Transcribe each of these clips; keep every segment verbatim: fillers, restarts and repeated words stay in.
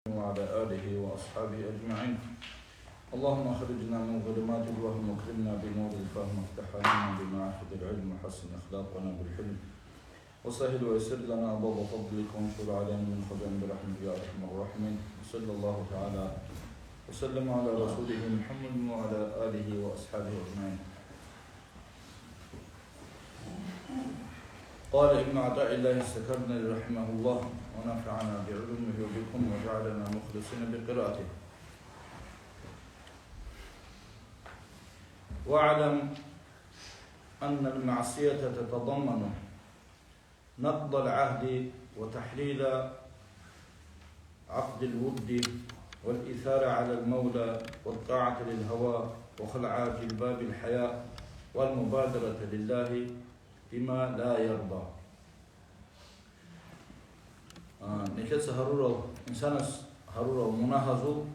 وعلى آله وأصحابه أجمعين. اللهم أخرجنا من ظلمات الوهم وأكرمنا بنور الفهم وافتح علينا بمعارف العلم وحسن أخلاقنا بالحلم وسهل ويسر لنا أبواب فضلك وانشر علينا من خزائن برحمتك يا أرحم الراحمين. وصلى الله تعالى وسلم على رسوله محمد وعلى آله وأصحابه أجمعين. قال ابن عطاء الله السكندري رحمه الله، ونفعنا بعلومه وبكم وجعلنا مخلصين بقراءته. واعلم أن المعصية تتضمن نقض العهد وتحليل عقد الود والإثارة على المولى والطاعة للهوى وخلع جلباب الحياء والمبادرة لله بما لا يرضى. А, нилъеца гьарурал, инсанас гьарурал мунагьазул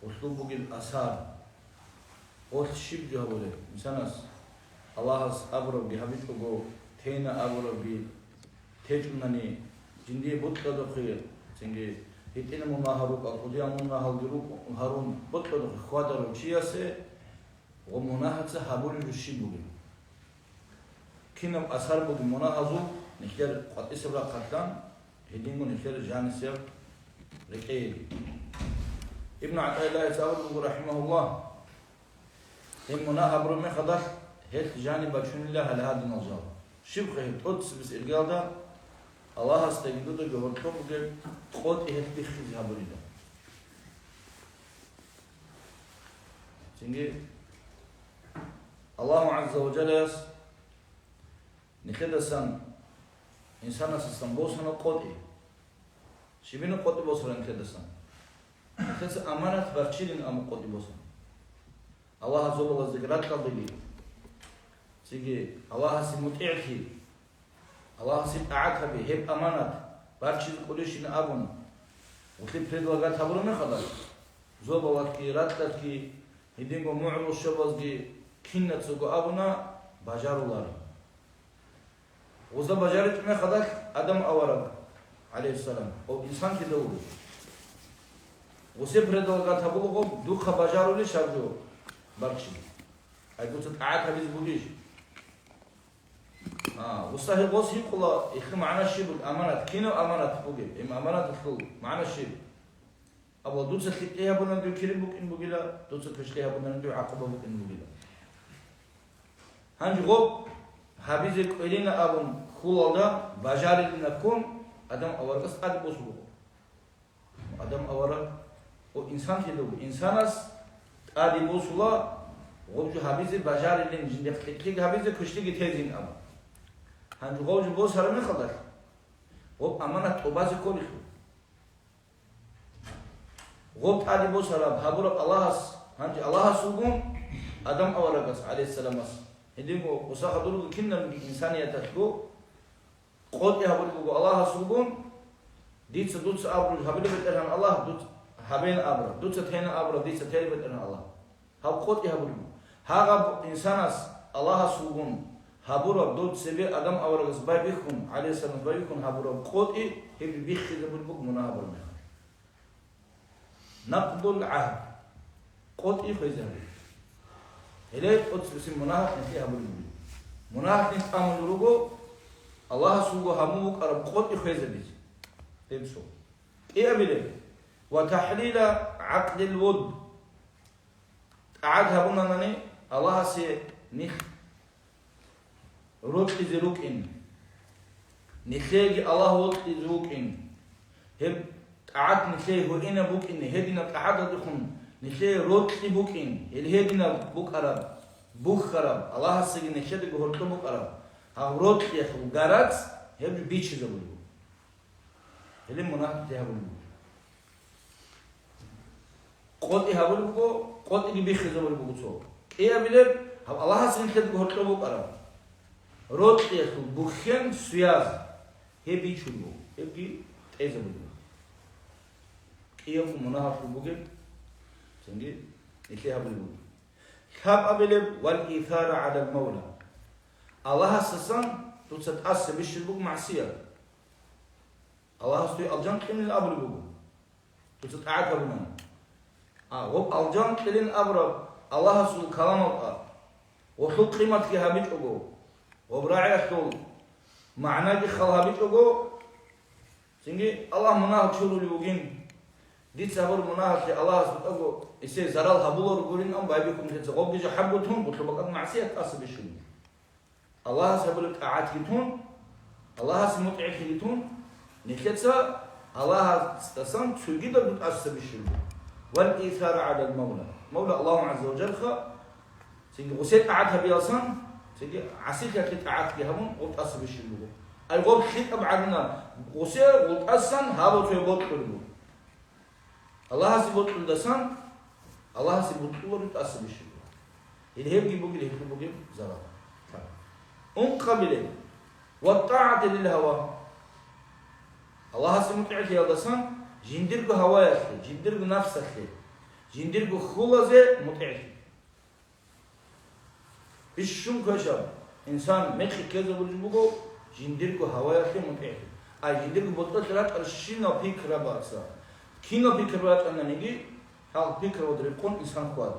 гъулъул бугеб асар. Гъулъ щиб жо гьабулеб? Инсанас Аллагьас абурабги гьабичӀого, тейна абурабги течӀунани, жиндие бокьадухъе, цинги гьитӀинаб мунагьал рукӀа, кӀудиял мунагьалги рукӀун гьарун бокьадухъе хьвадарав чиясе гъо мунагьаца гьабулеб жо щиб бугеб? Кинаб асар бугеб мунагьазул нилъер къватӀисеб рахъалъан, гьединго нилъер жанисеб рекӀее? Ибн ГӀатаиллагьица абулеб буго, рахӀимагьуллагь, гьеб мунагь гьабураб мехалдалъ гьелъ жаниб бачунила гьале гьадинал жал. Щибха гьеб? ТӀоцебесеб иргаялда Аллагьасдаги дудаги гьоркьоб бугеб къотӀи гьелъ биххизе гьабурила. Цинги Аллагьу ГӀазза ва Жаллаяс нилъедасан, инсанасдасан босана къотӀи. Щибина къотӀи босараб нилъедасан? Нилъеца аманат барччилин аму къотӀи босана. Аллагьас зобалаздаги ракьалдаги, цинги Аллагьасе мутӀигӀлъи, Аллагьасе тӀагӀат гьаби, гьеб аманат барччизе кӀолищин абун, гъулъи предлагать гьабураб мехалда, зобалалъги, ракьалъги, гьединго мугӀрул щобазги кинацаго абуна, бажаруларо. Гъузда бажаричӀеб мехалдалъ Адам авараг, гӀалайгьиссалам, гъов инсан кида вуго. Гъусе предлагать гьабулаго, духъа бажарулищ гьаб жо барччи? Ай, дуца тӀагӀат гьабизе бугищ? А, гъуса гьеб гъос гьикъула, гьелъул магӀна щиб бугеб, аманат, кинаб аманат бугеб, гьеб аманаталъул магӀна щиб? Абула, дуца лъикӀлъи гьабуна, див кири букӀин бугила, дуца квешлъи гьабуна, див гӀакъуба букӀин бугила. Гьанже гъоб гьабизе кӀвелина абун хьулалда, бажарилина ккун, Адам аварагас тӀаде босуларо. Адам авараг, о, инсан кида вуго, инсанас тӀаде босула, гъоб жо гьабизе бажарилин, жиндихъ лъикӀлъиги гьабизе, квешлъиги тезин абун. Гьанже гъоб жо босараб мехалдалъ, гъоб аманат тӀубазе кколелъул. Гъоб тӀаде босараб гьабураб Аллагьас, гьанже Аллагьас вугун, Адам аварагас, гӀалайгьиссаламас, гьединго гъуса хадурги кинабниги инсанияталъго къотӀи гьабулеб буго Аллагьас вугун, дица дуца абураб гьабила, БетӀергьан Аллагь, дуц-, гьабен абураб, дуца тейна абураб, дица тейла, БетӀергьан Аллагь. Гьаб къотӀи гьабулеб. Гьагъаб инсанас Аллагьас вугун гьабураб, дов цебе Адам аварагас байбихьун, гӀалайгьиссаламас байбихьун гьабураб къотӀи, гьеб биххизабулеб буго мунагь гьабураб мехалъ. Накъдул гӀагьд. КъотӀи хвезабулеб. Гьеле тӀоцебесеб мунагь нилъее гьабулеб буго. Мунагь нилъ тӀамулел руго, Аллагьас вуго гьабун букӀараб къотӀи хвезабизе. Гьеб цо. КӀиабилеб: «Ва тахӀлила гӀакъдил вуд». ТӀагӀат гьабунанани Аллагьасе нилъ рокьизе рукӀин, нилъееги Аллагь вокьизе вукӀин, гьеб тӀагӀат нилъее гьуинаб букӀин, гьединаб тӀагӀаталдехун нилъее рокьи букӀин, гьел гьединаб букӀараб, бухьараб, Аллагьасеги нилъедаги гьоркьоб букӀараб, гьаб рокьиялъул гарацӀ гьеб бичизабулеб буго. Гьеле мунагь нилъее гьабулеб буго. КъотӀи гьабулеб буго, къотӀиги биххизабулеб буго цо. КӀиабилеб, гьаб Аллагьас нилъедаго гьоркьоб букӀараб рокьиялъул бухьен, связь, гьеб бичулеб буго, гьебги тӀезабулеб буго. КӀиябго мунагьалъул бугеб, цинги нилъее гьабулеб буго. Лъабабилеб: «Вал исара гӀалал мавла». Аллагьасдасан дуца тӀаса бищун буго магӀсият. Аллагьас дуе алжан кьунин абулеб буго. дуца тӀагӀат гьабуна. А, гъоб алжан кьелин абураб Аллагьасул каламалда, гъолъул къиматги гьабичӀого, гъоб рагӀиялъул магӀнаги хал гьабичӀого, цинги Аллагь мунагьал чурулев вугин. Дица гьабураб мунагьалъе Аллагьас бутӀаго эсей зарал гьабуларо гурин, ам байбихьун дица гъобги жахӀаб гутун, гъолъул бакӀалда магӀсият тӀаса бищун. Аллагьас гьабулеб тӀагӀатги тун, Аллагьасе мутӀигӀлъиги тун, нилъеца Аллагьасдасан цогидаб тӀаса бищун. Вал исара гӀалал Мавла. Мавла Аллагьу гӀазза ва жалха, цинги гъусе тӀагӀат гьабиялсан, цинги гӀасилъиялъе тӀагӀатги гьабун, гъоб тӀаса бищун буго. Ай гъоб лъикӀаб гӀадина, гъусе гъутӀасан гьаб цояб бокьулеб буго. Аллагьасе бокьулдасан, Аллагьасе бокьуларо тӀаса бищун. Гьел гьебги бугел, гьелъул бугеб зарал. Ункъабилеб. Ва тӀагӀата лил гьава. Аллагьасе мутӀигӀлъиялдасан жиндирго гьаваялъе, жиндирго нафсалъе, жиндирго хьулазе мутӀигӀлъи. Бищун квешаб инсан мекъи ккезабулеб буго жиндирго гьаваялъе мутӀигӀлъи. Ай жиндирго ботӀролъи рачӀаращинал пикрабаца. Кинал пикр рачӀананиги, гьал пикрабад рекъон инсан хьвади.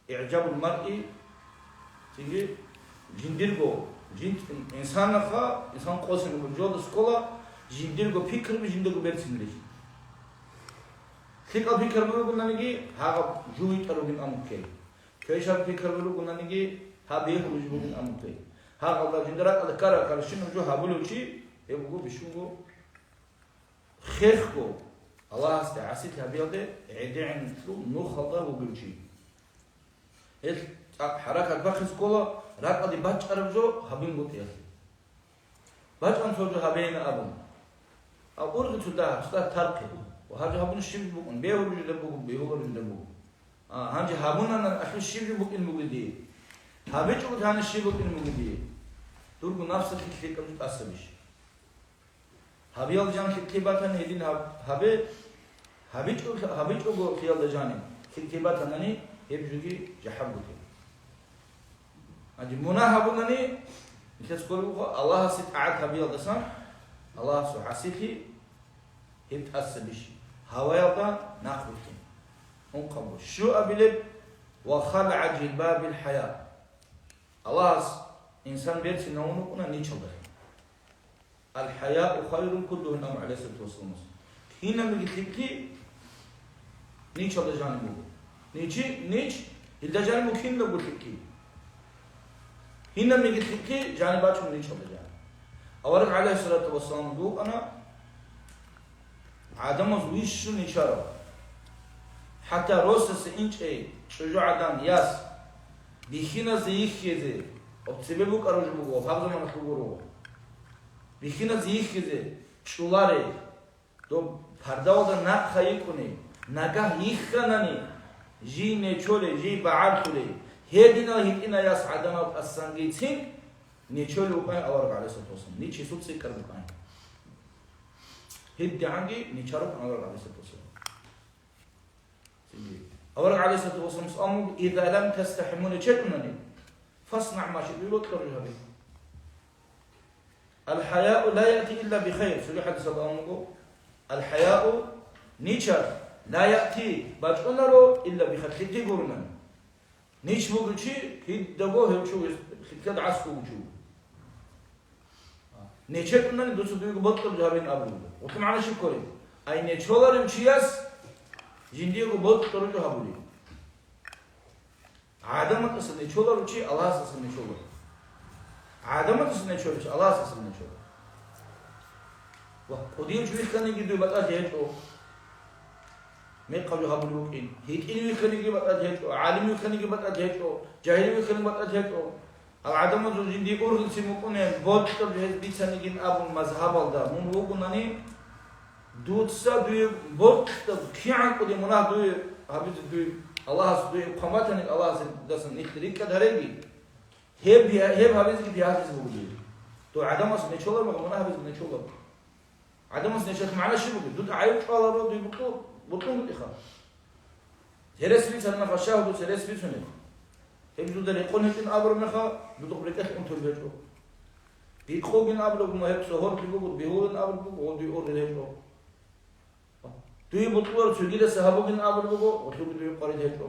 ИгӀжабул маръи, цинги жиндирго, жин-, инсанахъа, инсан къосин жоялда ккола, жиндирго пикруби жиндирго берцинлъи. ЛъикӀал пикр бугонаниги, гьагъаб жугьитӀа ругин амуккей. Квешаб пикр бугонаниги, гьаб бегьулеб бугин амуккей. Гьагъалда жинда ракӀалда ккара-ккаращинаб жо гьабулев чи, гьев вуго бищунго хехго, Аллагьасде гӀасилъи гьабиялде гӀедегӀанлъул нухалда вугев чи. Гьел цӀакъ хӀаракат бахъизе ккола, ракӀалде бачӀараб жо гьабунгутӀиялъе. БачӀун цо жо гьабейин абун. А ургъи цо дагь, цо дагь тархъе. Ва гьаб жо гьабуни щиб букӀун, бегьулеб жо буго, бегьулареб жо буго. А, гьанже гьабунани, ахир щиб жо букӀин бугеди? ГьабичӀого гьаниб щиб букӀин бугеди? Дурго нафсалъе лъикӀаб жо тӀасабищ? Гьабиялда жаниб лъикӀлъи батани, гьедин гьаб-, гьабе, гьабичӀо-, гьабичӀого лъиялда жаниб лъикӀлъи батанани, гьеб жоги жахӀаб гутеб. Гьанже мунагь гьабунани, нилъеца кколеб буго, Аллагьасе тӀагӀат гьабиялдасан, Аллагьасул гӀасилъи, гьеб тӀасабищ, гьаваялда нахъвилълъи. Ункъабго. Щуабилеб, ва халгӀа жилбабил хӀая. Аллагьас инсан берцинавун вукӀуна ничалдалъун. Ал-хӀаяу хайрун куллугьу, амма гӀалайгьиссалату вассаламас. Кинабниги лъикӀлъи ничалда жаниб буго. Ничи, нич, илда жаниб буго кинабго лъикӀлъи. Кинабниги лъикӀлъи жаниб бачун ничалда жаниб. Авараг гӀалайгьиссалату вассалам вукӀана, гӀадамаз вищун ничарав. ХӀатта росасе инчӀей чӀужугӀадан яс бихьиназе йихьизе, гьаб цебе букӀараб жо буго, гьаб заманалъ буго руго. Бихьиназе йихьизе чӀоларей, доб пардавалда нахъа йикӀуней, нагагь йихьанани, жий нечолей, жий багӀарлъулей, гьединал гьитӀинай яс гӀадамал тӀасангицин нечолев вукӀана авараг гӀалайгьиссалату вассалам, нич гьесул цӀикӀкӀар букӀана. ГьедигӀанги ничарухъ авараг гӀалайгьиссалату вассалам. Авараг гӀалайгьиссалату вассалам амру, «Иза лам тастахӀи», мун нечетӀунани, «фаснаъ ма шиъта», дуе бокьараб жо гьабе. «Ал-хӀаяу ла яъти илла бихайр», цоги хӀадисалда амруго, «Ал-хӀаяу», ничалъ, «ла яъти», бачӀунаро, «илла бихайр», лъикӀлъи гурунани. Нич бугев чи, кидаго гьев чи вуго, лъикӀлъиялда гӀаскӀ бугев чи вуго. НечетӀунани дуца дуего бокьараб жо гьабеян абулеб буго. Гъолъул магӀна щиб кколеб? Ай нечоларев чияс жиндиего бокьараб жо гьабулеб. ГӀадамаздасан нечоларев чи Аллагьасдасан нечолар. ГӀадамаздасан нечоларев чи Аллагьасдасан нечолар. Ва кӀудияв чи вихьаниги дуе батӀалъи гьечӀо. Мекъав жо гьабулев вукӀин. ГьитӀинав вихьаниги батӀалъи гьечӀо, гӀалимав вихьаниги батӀалъи гьечӀо, жагьилав вихьаниги батӀалъи гьечӀо. Гьал гӀадамазул жиндие ургъилцин букӀунеб, бокьараб жо гьез бицанигин абун мазгьабалда мун вугунани, дуца дуе бокьараб кигӀан кӀудияб мунагь дуе гьабизе дуе, Аллагьас дуе хъван батаниги, Аллагьасдасан нилъ рикӀкӀад гьареги, гьеб, гьеб гьабизеги бигьалъизе буго дуе. Дов гӀадамас нечолар, мунагь гьабизе нечолар. ГӀадамас нечелъ магӀна щиб бугеб? Дуда гӀайиб чӀваларо, дуе бутӀу-, бутӀун бутӀиха. Гьерес бицараб мехалъ, щай гьудуц гьерес бицунеб? Гьеб дуда рекъон гьечӀин абураб мехалъ, дуда гьеб рекӀелъ унтулеб гьечӀо. Бикъугин абулеб буго, гьеб цо гьоркье буго, бигьулин абулеб буго, гьев дуе ургъел гьечӀо. Дуе бутӀруларо цогидаса гьабугин абулеб буго, гъулъуги дуе къварид гьечӀо.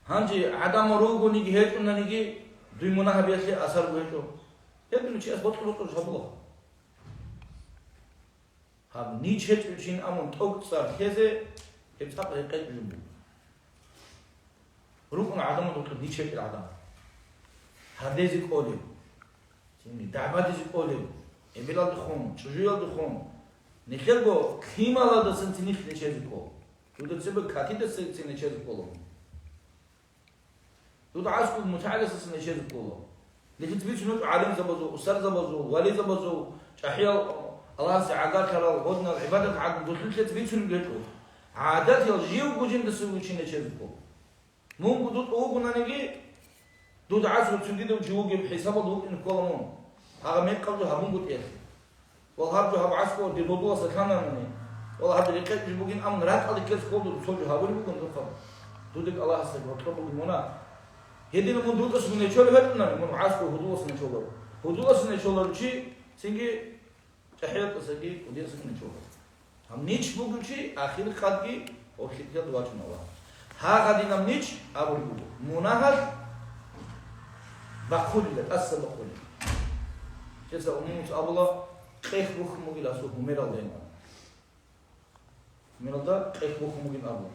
Гьанже гӀадамал ругониги гьечӀонаниги, дуе мунагь гьабиялъе асарго гьечӀо. Гьеб дуе чияс бутӀру-бутӀру гьабула. Гьаб нич гьечӀев чин абун тӀокӀцӀар лъезе, гьеб цӀакъ гьекъечӀеб жо буго. РукӀун гӀадамал рукъи нич гьечӀел гӀадамал. Гьардезе кӀолев, цинги дагӀбадизе кӀолев, эбелалдехун, чӀужуялдехун, нилъерго лъималаздасан цинги нилъ нечезе кӀол. Дуда цебе какидасан цинги нечезе кӀола. Дуда аскӀоб мутагӀиласдасан нечезе кӀола. Нилъеца бицун гьечӀо гӀалимзабазул, устарзабазул, вализабазул, чӀахӀиял, Аллагьасе гӀагарлъарал, гъодинал гӀибадат гӀадин, дулъулъеца бицун гьечӀо. ГӀадатиял живго жиндаса вугев чи нечезе кӀола. Мунго дуда вугонаниги, дуда гӀасу цогидав чи вугеб хӀисабалда вукӀине ккола мун. Гьагъа мекъаб жо гьабунгутӀиялъе. Вал гьаб жо гьаб гӀаскӀур дир гьудуласа лъананани, вал гьаб рекъечӀеб жо бугин абун ракӀалде ккезе кколдур цо жо гьабулеб бугин духъаб. Дудег Аллагьасда гьоркьоб бугин мунагь. Гьединаб мун дудаса гьечӀолеб гьечӀунани, мун гӀаскӀур гьудуласда нечоларо. Гьудуласда нечоларев чи цинги ЧӀахӀиясдаги кӀудиясдаги нечоларо. Гьаб нич бугев чи ахиркъадги гьоркьоб лъикӀлъиялда вачун Аллагь. Гьагъадинаб нич абулеб буго, мунагьалъ бахъулила, тӀаса бахъулила. Чеса умумуца абула, къех бухьун бугила асул гьумералда гьениб. Гьумералда къех бухьун бугин абула.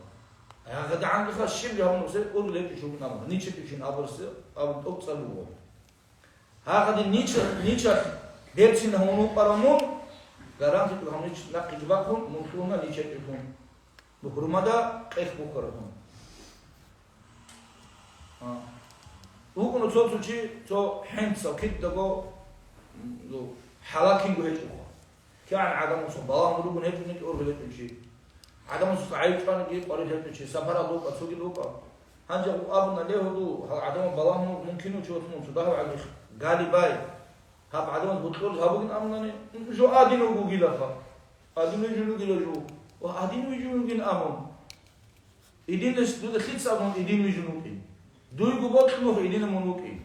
ГьагъадигӀангиха щиб жо гьабун бусе, ургъел гьечӀев чи вугин абула. Нич гьечӀев чи абураб, абун тӀокӀцӀар буго. Гьагъадин нич-, ничалъ берцин гьавун вукӀарав мун, гарантитӀун гьав нич нахъеги бахъун, мун лъугьуна нич гьечӀевлъун. Ну, гьурмада къех бухьараб мун. А. ВукӀуна цо-цо чи, цо хӀинцал кидаго, ну, хӀалакинго гьечӀоха. КигӀан гӀадамасул балагьун ругун гьечӀони кӀургьел гьечӀев чи. ГӀадамасул гӀайиб чӀваниги къварил гьечӀев чи, сапаралда вукӀа, цогидал вукӀа. Гьанже абуна, ле, гьудул, гьал гӀадамал балагьун руго, мун кинав чи вугин, цо дагьав гӀаги гали-бай. Гьаб гӀадамаз бутӀрулеб гьабугин абунани, жо гӀадин вугилаха. ГӀадин вижун вугила жо. Ва гӀадин вижун вугин абун. Гьединлъидал дуда лъица абун гьедин вижун вукӀин? Дуйго бокьун вуго гьединав мун вукӀин.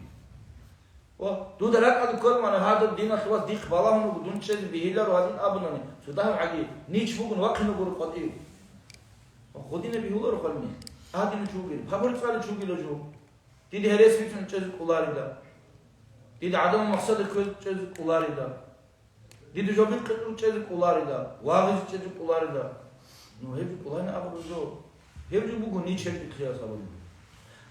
Ва дуда ракӀалде кколеб мана, гьадаб диналъ вас дихъ балагьун вуго, дун чӀезе бегьиларо гьадин абунани, цо дагьав гӀаги, нич бугун вахъине гуро къватӀив. Ва гьединаб бегьуларо хвални. Гьадинав чи вугила, пагьмур цӀалев чи вугила жо. Дида гьересица бицун чӀезе кӀоларила. Дида гӀадамал махсаде кквезе чӀезе кӀоларила. Дида жо бихъизе чӀезе кӀоларила, вагъизе чӀезе кӀоларила. Ну, гьеб жо кӀоларин абураб жо. Гьеб жо буго нич гьечӀеблъиялъ абулеб.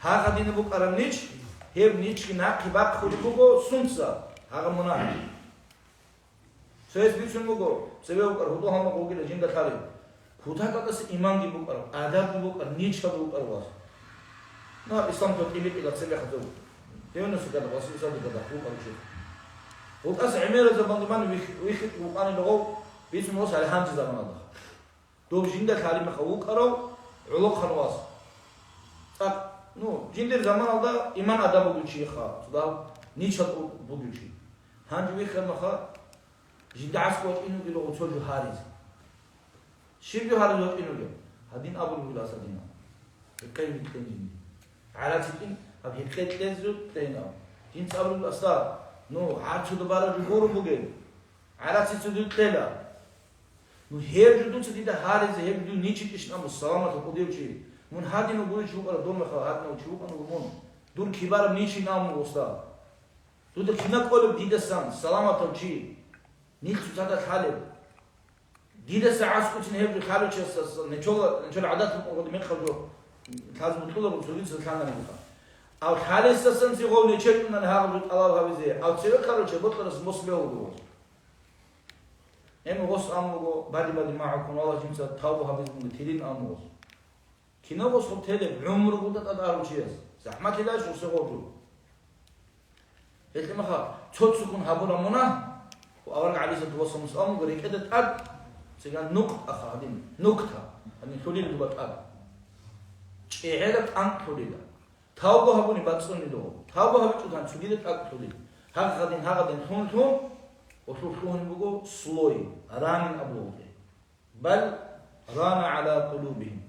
Гьагъадинаб букӀараб нич, гьеб ничги нахъе бахъулеб буго сунца, гьагъа мунагь. Цояс бицун буго, цеве вукӀар гьудул гьалмагъ вугила жинда лъалеб. Кутакалдаса иманги букӀараб, адабги букӀараб, ничалда вукӀарав вас. Ну, ислам тӀибитӀила цебехъ гьав. Девяносто годах, восемьдесят годах вукӀарав чи. ВукӀаса гӀемераб заман вих-, вихьи вукӀанила гъов, бицун вас гьале гьанже заманалда. Дов жинда лъалеб мехалъ вукӀарав гӀолохъан вас. ЦӀакъ, ну, жиндир заманалда иман адаб бугев чиха, цо дагьав ничал бугев чи. Гьанже вихьараб мехалъ, жинда гӀаскӀ вачӀинеги руго цо жо гьаризе. Щиб жо гьаризе вачӀинеги? Гьадин абулеб буго, Асадина. Гьекъей витӀен жинди. ГӀарац гьитӀин, гьаб гьекъей кьезе кьейин абун. Жинца абулеб буго, Асад, ну, гьар цо дубараб жо гуро бугеб. ГӀарац гьицин дуе кьела. Ну, гьеб жо дуца дида гьаризе, гьеб жо дун ничи кӀищин абун, саламатав кӀудияв чи. Мун гьадинав гурищ вукӀарав дов мехалъ, гьадинав чи вукӀана вуго мун. Дур кибараб ничи намун гъоса. Дуда кина кӀолеб дидасан, саламатав чи? Нилъ цоцазда лъалеб. Дидаса гӀаскӀуцин гьеб жо лъалев чиясдасан, нечола, нечола гӀадат букӀун гъода мехалъ жо лъазе бутӀруларо, цогидаса лъанани буха. Ав лъалесдасан цигъов нечер унани гьагъаб жо тӀалаб гьабизе, ав цеве ккарав чи бокьарас мос бегьуларо. Гьеб гъос ан вуго, бади-бади магӀу ккун, валлагь, жинца тавба гьабизе мунги тилин ан вуго. Кинабго соб телеб, гӀумру гуда тӀад арав чияс. ЗахӀматилайищ гъусе гъоркьо. Гьелъимаха, цо-цоккун гьабураб мунагь, ва авараг гӀалайгьиссалату вассаламас абун буго, рекӀеда тӀад, циган нукъ аха гьадин, нукта, гьадин лъулил дуба тӀад. ЧӀегӀераб тӀанкӀ лъулила. Тавба гьабуни бацӀцӀунило. Тавба гьабичӀоган цогида тӀад лъулил. Гьагъадин, гьагъадин лъун-лъун, гъулъул лъугьун буго слой, ранин абулагъуде. Бал рана гӀала къулубихим.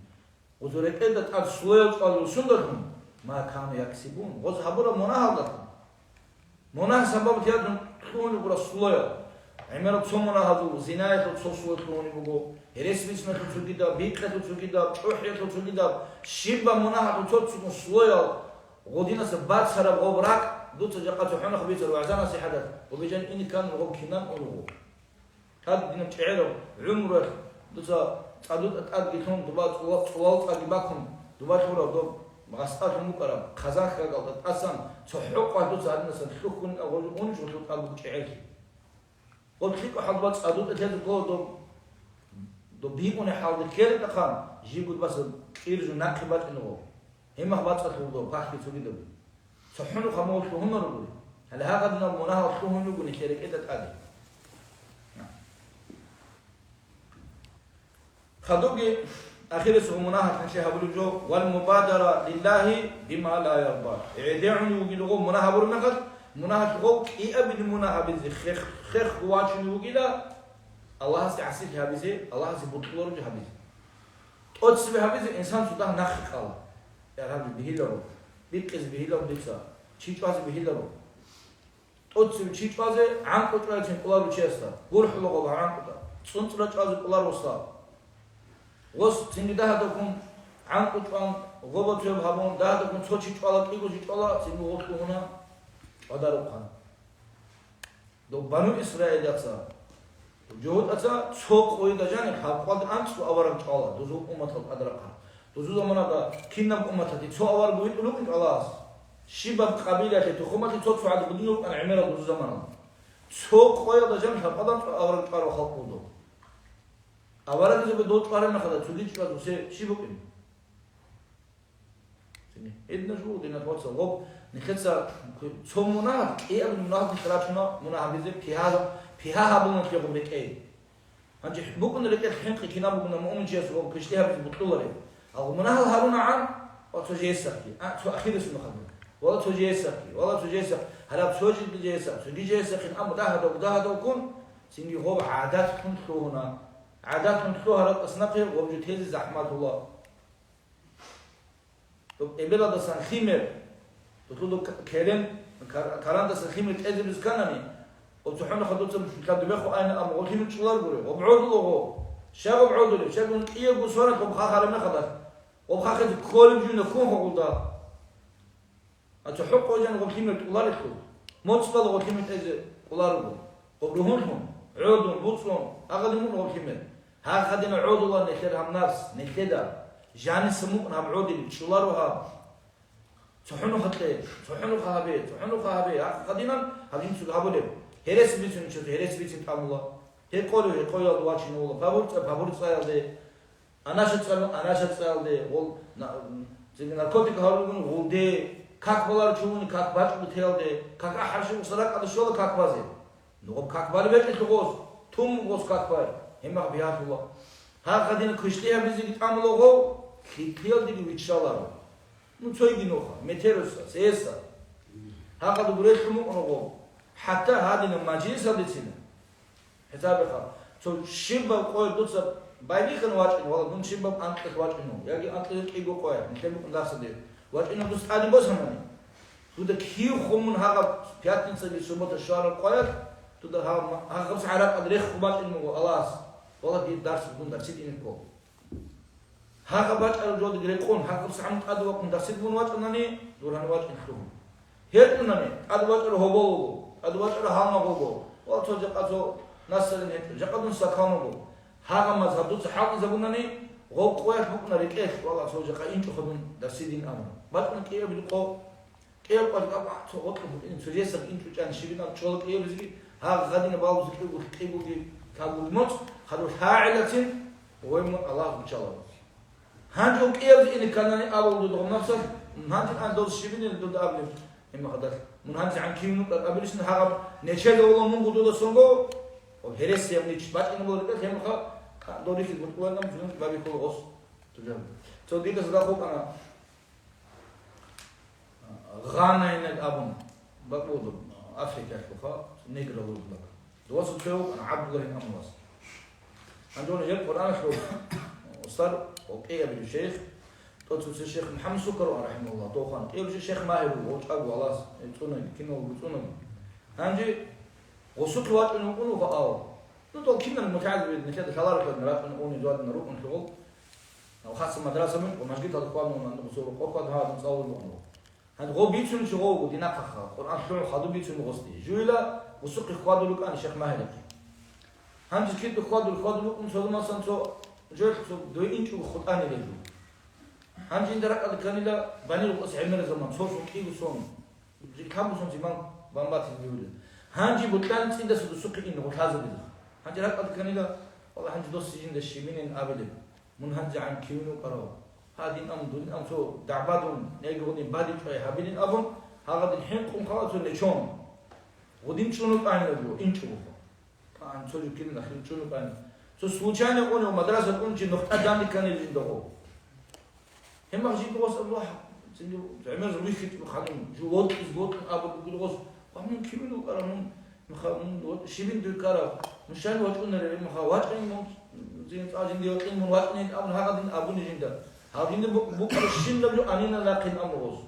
Гъозул рекӀеда тӀад слоял чӀвалел сундалъун, ма кану яксибун. Гъоз гьабураб мунагьалдалъун. Мунагь сабаб тиядун лъугьун бугураб слоял. ГӀемерал цо мунагьазул, зинаялъул цо слой лъугьунеб буго, гьересбицуналъул цогидаб, бикъиялъул цогидаб, чӀухӀиялъул цогидаб, щибаб мунагьалъул цо-цо слоял гъодинаса бацараб гъоб ракӀ, дуца жакъа цохӀо нахъ бицар вагӀза-насихӀаталъ, гъобе жаниб ине ккани гъоб кинан уруго. ТӀад динаб чӀегӀераб гӀумруялъ дуца цӀадутӀа тӀадги лъун, дуба цӀула-, цӀулал цӀаги бакун, дуба лъураб доб гъасцӀалъун букӀараб хъазан хьагалда тӀасан цохӀо къвалъ дуца гьадинасан лъухьун агъулев унжулъул тӀад буго чӀегӀерлъи. Гъоб лъикӀа хӀалбац цӀадутӀа лъезе ккола доб, доб бикъунеб хӀалде ккелетӀахъан, жибго баса кьир жо нахъе бачӀине гъоб. Гьеб мах бацӀцӀалъугъ доб, пахьги цогидаб. ЦохӀо нухъа мугъ лъугьунаро гури. Гьале гьагъадинаб мунагьал лъугьун руго нилъер рекӀеда тӀаде. Хадубги ахирисего мунагьалъ нилъе гьабулеб жо, вал мубадара лиллагьи бима ла ярда. ГӀедегӀунев вугелъул мунагь гьабураб мехалъ, мунагьалъ гъов кӀиабилеб мунагь гьабизе хех-, хехго вачунев вугила, Аллагьасде гӀасилъи гьабизе, Аллагьасе бокьулареб жо гьабизе. ТӀоцебе гьабизе инсан цо дагь нахъе кьала. Я Рабби, бигьиларо, бикъизе бигьиларо дица, чи чӀвазе бигьиларо. ТӀоцебе чи чӀвазе гӀанкӀу чӀвайцин кӀоларев чиясда, гурхӀула гъоба гӀанкӀутӀа, цӀунцӀра чӀвазе кӀоларосда. Гъос цинги дагьадаккун гӀанкӀу чӀван, гъоба цояб гьабун, дагьадаккун цо чи чӀвала, кӀиго чи чӀвала, цинги гъорлъугьуна чӀвадарухъан. Дов бану Исраилаца, жугьутӀаца цо къойда жаниб лъабкъоялда анцӀго авараг чӀвала, дозул умматал тӀадрахъа. Дозул заманада кинаб умматалъе цо авараг витӀулев вукӀин Аллагьас. Щибаб къабилаялъе, тухумалъе цо-цо гӀадаб бугин вукӀана гӀемерал дозул заманалда. Цо къоялда жаниб лъабкъоялда анцӀго авараг чӀварав халкъ буго дов. Аварагзаби дов чӀвараб мехалда цоги чӀвазе щиб букӀин? Гьединаб жо, диналъул вацал, гъоб, нилъеца цо мунагь, кӀиабилеб мунагь нилъ рачуна, мунагь гьабизе, пигьа-, пигьа гьабуна нилъер гъоб рекӀее. Гьанже букӀуна рекӀелъ хӀинкъи кинаб бугони муъминчиясул гъоб квешлъи гьабизе бокьулареб. Гьаб мунагьал гьаруна гӀан, ва цо жесахъе, а, цо ахирисунахъе, вала цо жесахъе, вала цо жесахъе, гьалаб цо жеги жесахъ, цоги жесахъин, амма дагьадав-, дагьадавккун, цинги гъоб гӀадатлъун лъугьуна. ГӀадатлъун лъугьарал тӀасаб нахъе гъоб жо тезе захӀмалъула. Доб эбелалдасан лъимер, дулъул доб к-, керен, кар-, карандасан лъимер тӀезе бисканани, гъоб цохӀо нухъа дуца лъадубехъо айна, амма гъоб лъимер чӀоларгури, гъоб гӀодуло гъоб. Щай гъоб гӀодулеб? Щай гун кӀиябго соналъ гъоб хахараб мехалдалъ, гъоб хахизе кколеб жуна ккун гъогъулда. А цохӀо къойжан гъоб лъимер тӀуларелъул, моцӀалъ гъоб лъимер тӀезе кӀоларого, гъоб ругьунлъун, гӀодун, буцӀцӀун, агъадин мун гъоб лъимер. Гьагъадина гӀодула нилъер гьаб напс, нилъеда. Жаниса мукъна гьаб гӀодин, чӀоларо гьаб. ЦохӀо нухъа кье, цохӀо нухъа гьабе, цохӀо нухъа гьабе, гьагъадинан гьаб жинцаго гьабулеб. Гьересиз бицунев чиясда гьересиз бицин тӀамула. Гьекъолев гьекъоялде вачине ула, пабурцӀа пабурцӀаялде. Анаша цӀалун, анаша цӀалде, гъол на-, м, цинги наркотик гьарулгун гъулде, как баларав чи вугони как бачӀун бутеялде, как ахӀарщи гъуса ракӀалде щола как базе. Нугъаб как балеб бекӀелъул гъос, тун гъос как бай, гьеб мах бигьалъула. Гьагъадина квешлъи гьабизеги тӀамула гъов, лъикӀлъиялдеги виччаларо. Ну, цойги нуха, метеруса, цеса. Гьагъадуг релълъун мукъна гъов. ХӀатта гьадинаб мажлисалдецина. ХӀисабиха, цо щибаб къоялъ дуца байбихьана вачӀине, вала, дун щибаб анкьилъ вачӀине, яги анкьилъ кӀиго къоялъ, нилъер букӀун дарсаде вачӀине дус тӀаде босанани. Дуда кив хъумун гьагъаб пятницаги суббота щвараб къоялъ, дуда гьагъаб, гьагъаб сагӀат рехун бачӀине буго Аллагьас, вала, дир дарс, дун дарсил ине ккол. Гьагъаб бачӀараб жолдиги рекъон, гьагъаб сагӀат тӀаде вахъун дарсил бун вачӀанани, дур гьанив вачӀин лъугьун. ГьетӀунани, тӀаде вачӀарав гьобол вуго, тӀаде вачӀарав гьалмагъ вуго, ва цо жакъа цо насларин гьечӀо, жакъа дун сакан вуго. Гьагъамаз гьаб дуца хӀалтӀизабунани, гъоб къоялъ букӀуна рекӀелъ, вала, цо жакъа инчӀо хадун дарсидин абун. БачӀун кӀиябил къо, кӀияб къо жакъа цо гъоркье букӀин, цо жесах инчӀо чӀан щибинаб чола кӀиябизеги, гьагъ гъадина балбуз кӀиго, кӀигоги, кагуги моцӀ, хадур лъагӀелацин, гъой мун Аллагь гучаларо. Гьанже кӀияб ине кканани абун дуда гъомнацал, гьанже ан дос щибинил дуда абнил, имахадал. Мун гьанже гӀан кив нукӀар абилищин гьагъаб нечеда ула мун гудуда сонго, ва гьересияб нич бачӀина була рекӀел гьемха, дорихьи гуркӀуланам зунус бабихьула гъос. Цо дида задахъ вукӀана. Гъанайнаг абун, бакӀулда, Африкалъулха, негралъулха. Дуаса цевукъана ГӀабдуллагьин амулас. Гьанже гьеб Къуръаналъул устар ва кӀиябилев шейх, тӀоцевсев шейх МухӀаммад Сукаруан, рахӀимагьуллагь, довхан. КӀиябилев шейх Магьир вуго, гъочӀаг валас, цӀунаги, киналго цӀунаги. Гьанже Гъосухъе вачӀунев вукӀун вуго, ав. Ну, дол кинал мутагӀалим нилъеда лъалареб рачӀун уни зуадна рукӀун лъугьул. Хасса мадраса мун ва мажгиталда хьвадун, гъосул рукъор хьвад гьавадун цӀалулеб бугӀун вуго. Гьанже гъо бицунев чи гъо вуго динахъаха, Къуръан лъугӀун хадуб бицунев гъосде. Жуйла гъосухъе хьвадулев вукӀана шейх Магьарихъе. Гьанже кида хьвадулев, хьвадулев вукӀун цо замасан цо жо, цо дой инчӀого хутӀанила жо. Гьанже инда ракӀалде кканила Бани Рукъас гӀемераб заман, цо сон кӀиго сон. Жи камбусон зиман бамбатизе бигьулел. Гьанже бутӀани цӀидаса досухъе ин гъулъазабиза. Гьанже ракӀалде кканила, валла, гьанже дос жинда щибинин абилеб. Мун гьанже гӀан кивин вукӀарав. Гьадин ам, дудин ам цо дагӀбадун, неги гъудин бадичӀвай гьабилин абун, гьагъадин хӀинкъун хъала цо нечон. Гъудин чӀун вукӀанила жо, инчӀого. Гьан цо жукилин ахир чӀун вукӀанила. Цо случайно унев мадраса унчи нухтӀа данде кканил жинда гъо. Гьеб мах жиндир гъос Аллагь, цинги гӀемер вихьичӀо хадуб, жо вокьизе вокьун абун бугел гъос, ва мун кивин вукӀара, мун, муха-, мун ва-, щибин дуй ккараб, мун щай вачӀунарев, гьеб маха вачӀин мун, зин цӀа жинди вакьин мун вачӀинин абун гьагъадин абуни жинда. Гьав жинди бу-, букӀараб щибаб жо анина нахъин абун гъос.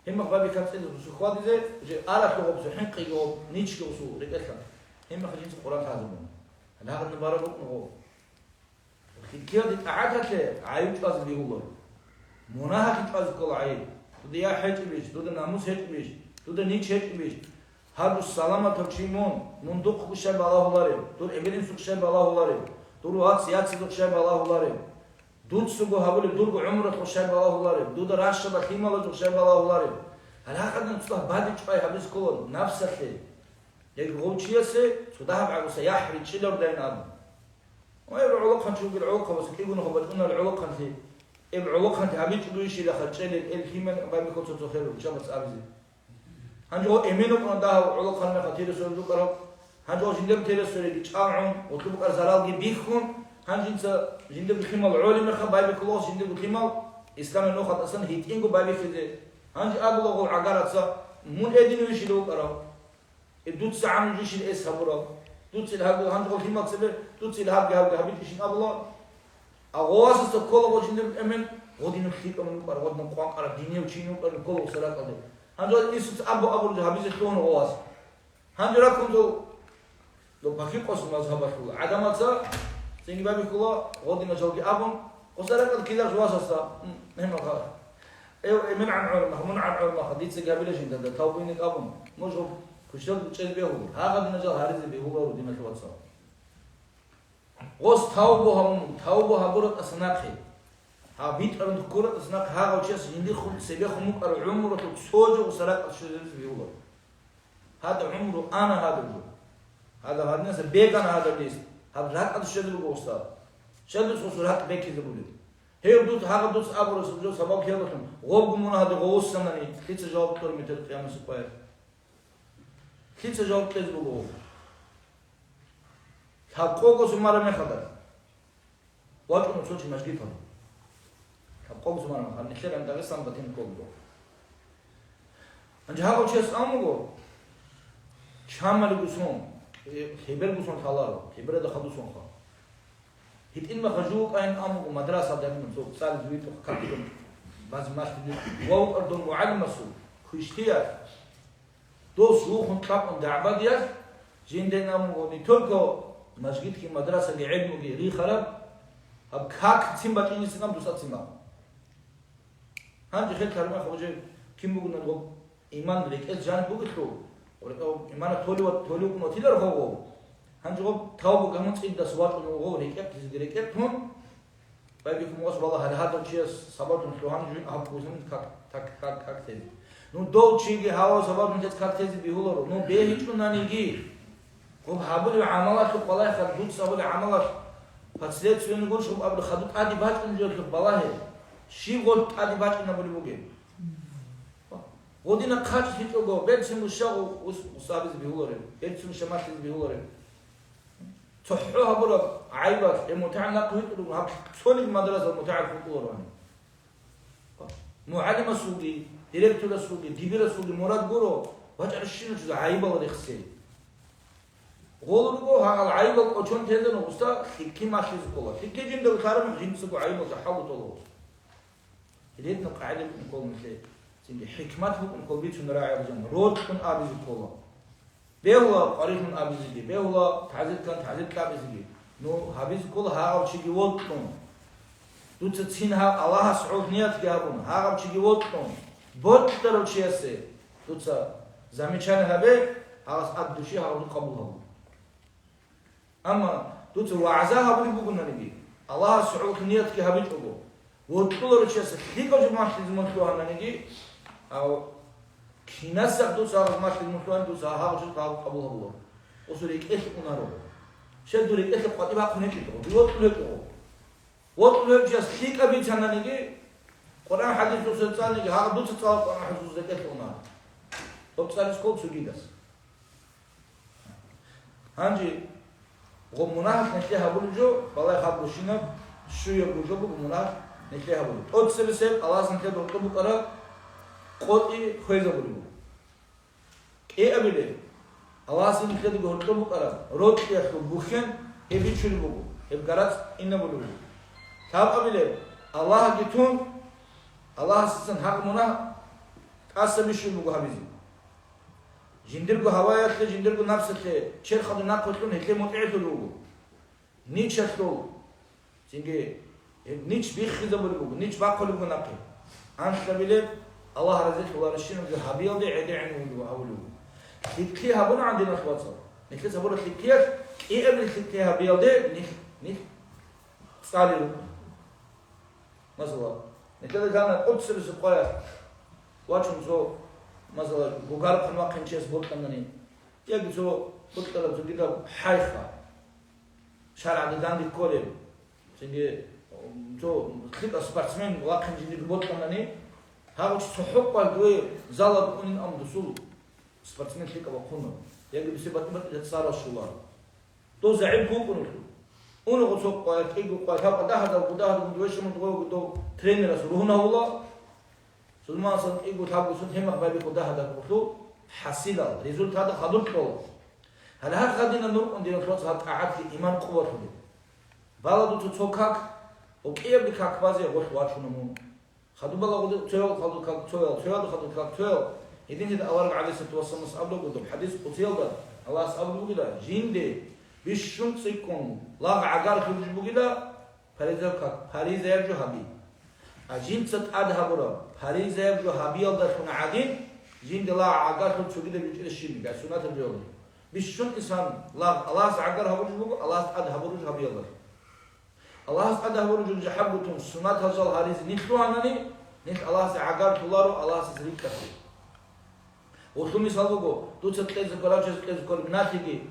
Гьеб мах баби кацӀил гъосу хьвадизе, уже аралъугъ гъосу, хӀинкъиго гъоб, ничги гъосу рекӀелъа. Гьеб маха жинца Къуръан лъазабун. Гьагъадин бараб букӀун гъо. ЛъикӀлъиялде тӀагӀаталъе гӀайиб чӀвазе бегьуларо. Мунагьалъе чӀвазе ккола гӀайиб. Дуда ягь гьечӀебищ, дуда намус гьечӀебищ, дуда нич гьечӀебищ? Гьаб саламатав чи мун, мун духъ щай балагьулареб, дур эбел-инсухъ щай балагьулареб, дур вац-яцазухъ щай балагьулареб, дуцаго гьабулеб дурго гӀумралъухъ щай балагьулареб, дуда ращаба лъималазухъ щай балагьулареб? Гьале гьакъадин цӀакъ бадиб чӀвай гьабизе ккола напсалъе. Яги гъов чиясе цо дагьаб гӀагуса яхӀ ричӀчӀилародайин абун. Ва гӀолохъанчи вугел гӀолохъабаз кӀигун хабар унал гӀолохъанлъи, эб гӀолохъанлъи гьабичӀо дуйщилаха чӀелел эл лъимал бабихьо цо-цо херу чабац абизе. Гьанже гъо эмен вукӀуна дагьав гӀолохъан меха тирисолел рукӀараб. Гьанже гъо жиндир тирисолеги чӀалгӀун, гъотлъуб букӀар заралги бихьун, гьанжинца жиндир лъимал гӀолимеха байбихьулас жиндир лъимал исламил нухалъ тӀасан гьитӀинго байбихьизе. Гьанже абула гъов гӀагараца, мун эдин вищила вукӀарав. Э, дуца гӀамру жишин эс гьабурав. Дуца ил гьабги гьанжгъал лъимал цебе, дуца ил гьабги гьабги гьабичӀищин абула. А гъовасаса ккола гъо жиндир эмен, гъодинаб лъикӀаб нукӀар, гъодинаб къванкъараб динияв чи нукӀар ккола гъуса ракӀалде. Гьанже исуц абу абурги гьабизе лъугьун гъовас. Гьанже раккун дол, дол пакикъос мазгьабалъул гӀадамаца цинги бабихьула, гъодинаб жалги абун, гъуса ракӀалде ккеларх васаса, м, гьемал гьар. Эв, эмен гӀан гӀолмаха, мун гӀан гӀолмаха, дица габила жинда, да тавбиник абун, нуж гъоб кучдал чӀез бегьул, гьагъадина жал гьаризе бегьуларо, диналъ вацал. Гъос тавбу гьабун, тавбу гьабура тӀаса нахъе. Гьаб битӀарун ккура тӀаса нахъе, гьагъав чияс жиндихъун цебехун мукӀарав гӀумрулъул цо жо гъуса ракӀалде щвезаризе бегьуларо. Гьада гӀумру ана гьадаб жо. Гьадаб гьадинаса бегана гьадаб дес. Гьаб ракӀалде щвезаб буго гъуса. Щай дуца гъусул ракӀ бекизабулеб? Гьев дуц, гьагъаб дуц абурас жо сабаб ккелалъун, гъобгун мун гьаде гъовуссанани, лъица жаваб кьур метер къиямасеб къоялъ? Лъица жаваб кьезе буго гъов? Лъабкъого сумара мехалда. ВачӀун цо чи мажгиталда. Лъабкъого сумара мехалда. Нилъер гьанже Дагъистан батин кколго. Гьанже гьагъав чияс абун буго, чамалиго сон, э, лъеберго сон лъаларо, лъеберада хадусонха. ГьитӀинаб мехалъ жугьутӀайин абун буго мадрасалда гьабун, цо цӀализе витӀухъ капитун, бази малъизе витӀухъ. Ва вукӀар дун мугӀалимасул, квешлъиялъ, дос вухун кьакъун дагӀбадиялъ, жиндайин абун буго, не только мажгитги, мадрасаги, гӀелмуги рихараб, гьаб как цин бачӀинецин абун дусацин бакъ. Гьанже хел кармах уже кин бугунан гъоб иман рекӀелъ жаниб бугелъул, имана толи ва толи вукӀун ватилар гъов. Гьанже гъоб тавбу гамун цӀидас вачӀун гъов рекӀехъизеги рекӀехъун, байбихьун вас вала гьале гьадав чияс сабаблъун лъугьан жугьин аб кузин как, так, как, как тезе. Ну, дов чиги гьавав сабаблъун тец как тезе бигьуларо. Ну, бегьичӀунаниги. Гъоб гьабулеб гӀамалалъухъ балагье, дуца гьабулеб гӀамалалъ последствияни гурищ гьоб абулеб, хадуб тӀаде бачӀун жоялъухъ балагье, щиб гъол тӀаде бачӀинабулеб бугеб? Гъодина хъачӀлъичӀого, берцин мушагъу ус-, усабизе бигьулареб, берцин муша малъизе бигьулареб. ЦохӀо гьабураб гӀайбалъ, э, мутагӀил нахъ витӀулев, гьаб цониги мадрасал мутагӀил хутӀулароан. МугӀалимасулги, директорасулги, дибирасулги мурад гуро, вачӀаращинал чӀужу гӀайибал рехсей. Гъол руго гьагъал гӀайибал кӀочон тезану гъуста лъикӀлъи малъизе ккола. ЛъикӀлъи жинда вилъараб жинцаго гӀайибал жахӀалго тола гъуста. Гьединаб къагӀида букӀун ккола нилъее. Цинги хӀикмат букӀун ккола бицун рагӀи абизан, рокьун абизе ккола. Бегьула къварилъун абизеги, бегьула тазиркан тазир кьабизеги. Ну, гьабизе ккола гьагъав чиги вокьун. Дуца цин гьаб Аллагьас гӀолъ ниятги гьабун, гьагъав чиги вокьун, бокьарав чиясе дуца замечание гьабе, гьагъас абдуши гьагъав къабул гьабун. Амма дуца вагӀза гьабулеб бугонаниги, Аллагьас гӀолъ ниятги гьабичӀого, вокьуларев чияс лъикӀав жо малъизе мун лъугьананиги, ав кинасеб дуца гьаб малъизе мун лъугьан, дуца гьав жо гьав къабул гьабуларо. Усул рекӀелъ унаро. Щай дур рекӀелъ къватӀиб бахъун гьечӀого, дур вокьулев гьечӀого. Вокьулев чияс лъикӀаб бицананиги, Къуръан хӀадисуса цӀаниги, гьагъ дуца цӀалаб Къуръан хӀадисуса рекӀелъ унаро. Гьоб цӀализ ккол цогидас. Гьанже гъоб мунагьалъ нилъее гьабулеб жо, балай хаб бушинаб, щуяб жо буго мунагь нилъее гьабулеб. ТӀоцебесеб Аллагьас нилъеда гьоркьоб букӀараб къотӀи хвезабулеб буго. КӀиабилеб, Аллагьас нилъедаго гьоркьоб букӀараб рокьиялъул бухьен гьеб бичулеб буго, гьеб гарацӀ инабулеб буго. Лъабабилеб, Аллагьги тун, Аллагьасдасан гьагъ мунагь тӀаса бищун буго гьабизе. Жиндирго гьаваялъе, жиндирго напсалъе черх гьабун нахъе лъун гьелъие мутӀигӀлъулеб буго. Ничалъул, цинги, гьеб нич биххизабулеб буго, нич бахъулеб буго нахъе. Анлъабилеб, Аллагь разилъуларищинаб жо гьабиялде гӀедегӀин вуго абулеб буго. ЛъикӀлъи гьабунагӀан, диналъ вацал. Нилъеца гьабураб лъикӀлъиялъ, кӀиабилеб лъикӀлъи гьабиялде нилъ, нилъ цӀали рукӀуна. Масала, нилъеда гьанна тӀоцебесеб къоялъ вачун цо, масала, гугарухъан вахъинчияс бокьанани, яги цо бокьараб цогидаб хӀайха, шаргӀалда данде кколеб, цинги цо лъикӀав спортсмен вахъин жиндир бокьанани, гьав чи цохӀо къвай дуе залалда унин, амма дусул спортсмен лъикӀав вахъуна, яги бисе батӀи-батӀи цӀарал щула. Дов загӀип вукӀунулъул. Унего цо къвай, кӀиго къвай, лъабкъа дагьадав, дагьадав вешамун дов тренерас ругьунавула. Сулманасан кӀиго лъабго сон гьемахъ байбихьу дагьадав гъулъул хӀасилал, результат хадуб кьола. Гьале гьаб гьадинаб нур къундилан лъоца гьаб тӀагӀатги иман къуватулеб. Бала дуца цо как, ва кӀиябги как базе гъолъ вачуна мун. Хадуб балагъуди цоял, хадуб как цоял, цоял, хадуб как цоял. Гьедин гьедин авараг гӀалайгьиссалату вассаламас абулаго доб хӀадис къудсиялда, Аллагьас абулеб бугила, жинде бищун цӀикӀкӀун лагъ гӀагар хурж бугила, паризаяб как, паризаяб жо гьаби. А жинца тӀад гьабураб паризаяб жо гьабиялдалъун гӀадин, жинде лагъ гӀагар хур цогидаб бичӀчӀила щиб, гай сунатаб жоялда. Бищун инсан лагъ Аллагьас гӀагар гьабурж буго, Аллагьас тӀад гьабурж гьабиялдалъун. Аллагьас тӀад гьабураб жо жахӀаб бутун сунатал жал гьаризе нилъ лъугьанани, нилъ Аллагьасе гӀагарлъуларо, Аллагьасде рикӀкӀалъе. Гъулъул мисал буго, дуца кьезе кколев чияс кьезе кколеб налъиги,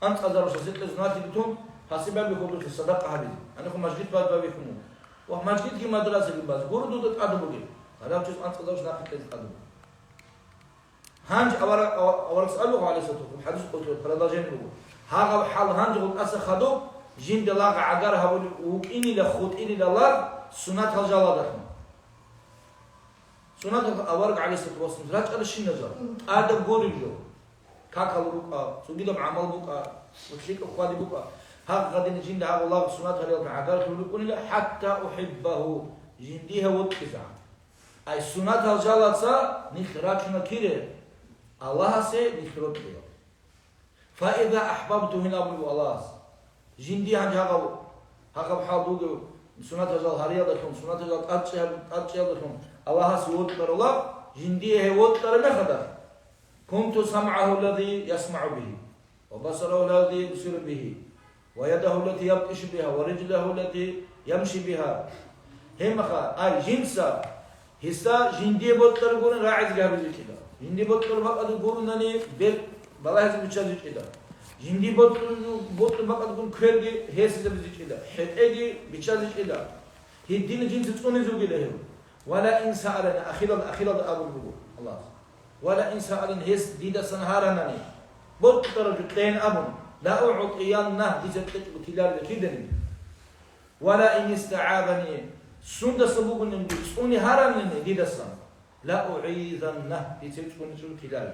анцӀазарусасе кьезе налъиги тун, хасиб байбихьула дуца садакъа гьабизе. Гьанихъ мажгит баз байбихьун. Ва мажгитги мадрасаги баз, гуро дуда тӀад бугеб. Гьарав чияс анцӀазарус нахъе кьезе тӀад буго. Гьанже авара-, ава-, аварагас абуго, гӀалайгьиссалату вассалам, хӀадис къотӀи продолжение буго. Гьагъаб хӀал гьанже гъутӀаса хадуб, жинда лагъ гӀагар гьабулев вукӀинила, хутӀинила лагъ сунатал жаладалъун. Сунатал авараг, гӀалайгьиссалату вассалам, рачӀаращиназа, тӀадаб гуреб жо. Какал рукӀа, цогидаб гӀамал букӀа, лъикӀаб хьвади букӀа. Гьагъ гьадин жинда гьагъу лагъ сунат гьариялда гӀагарлъун рукӀунила, хӀатта ухӀиббагьу, жиндие гьев вокьизегӀан. Ай сунатал жалаца нилъ рачуна кире, Аллагьасе нилъ рокьула. Фаиза ахӀбабту гьин абулеб Аллагьас. Жинди гьанже гьагъав, гьагъаб хӀал бугев сунатал жал гьариялдалъун, сунатал жал тӀадчӀи-, тӀадчӀиялдалъун Аллагьасе вокьарала, жиндие гьев вокьараб мехалда. Кунту самгӀагьу аллази ясмагӀу бигьи. Ва басарагьу аллази юбсиру бигьи, ва ядагьу аллати ябтишу бигьа, ва риджлагьу аллати ямши бигьа. Гьебмаха, ай, жинца, гьесда жиндие бокьараб гурин рагӀизеги гьабизичӀила. Жиндие бокьараб бакӀалда гурунани бер балагьизе биччазичӀила. Жиндие бокьараб, бокьараб бакӀалда гурин кверги гьесизабизичӀила, хӀетӀеги биччазичӀила. Гьедина жинца цӀунизе вугила гьев. Ва ла ин саалани, ахирал-, ахиралда абулеб буго Аллагьас. Ва ла ин саалани, гьес дидасан гьаранани, бокьараб жо кьейин абун, ла угӀтияннагь, дица кьечӀого тиларила киданиги. Ва ла ин истагӀазани, сундаса бугониги цӀуне гьаранани дидасан, ла угӀизаннагь, дица цӀуне чӀого тиларила.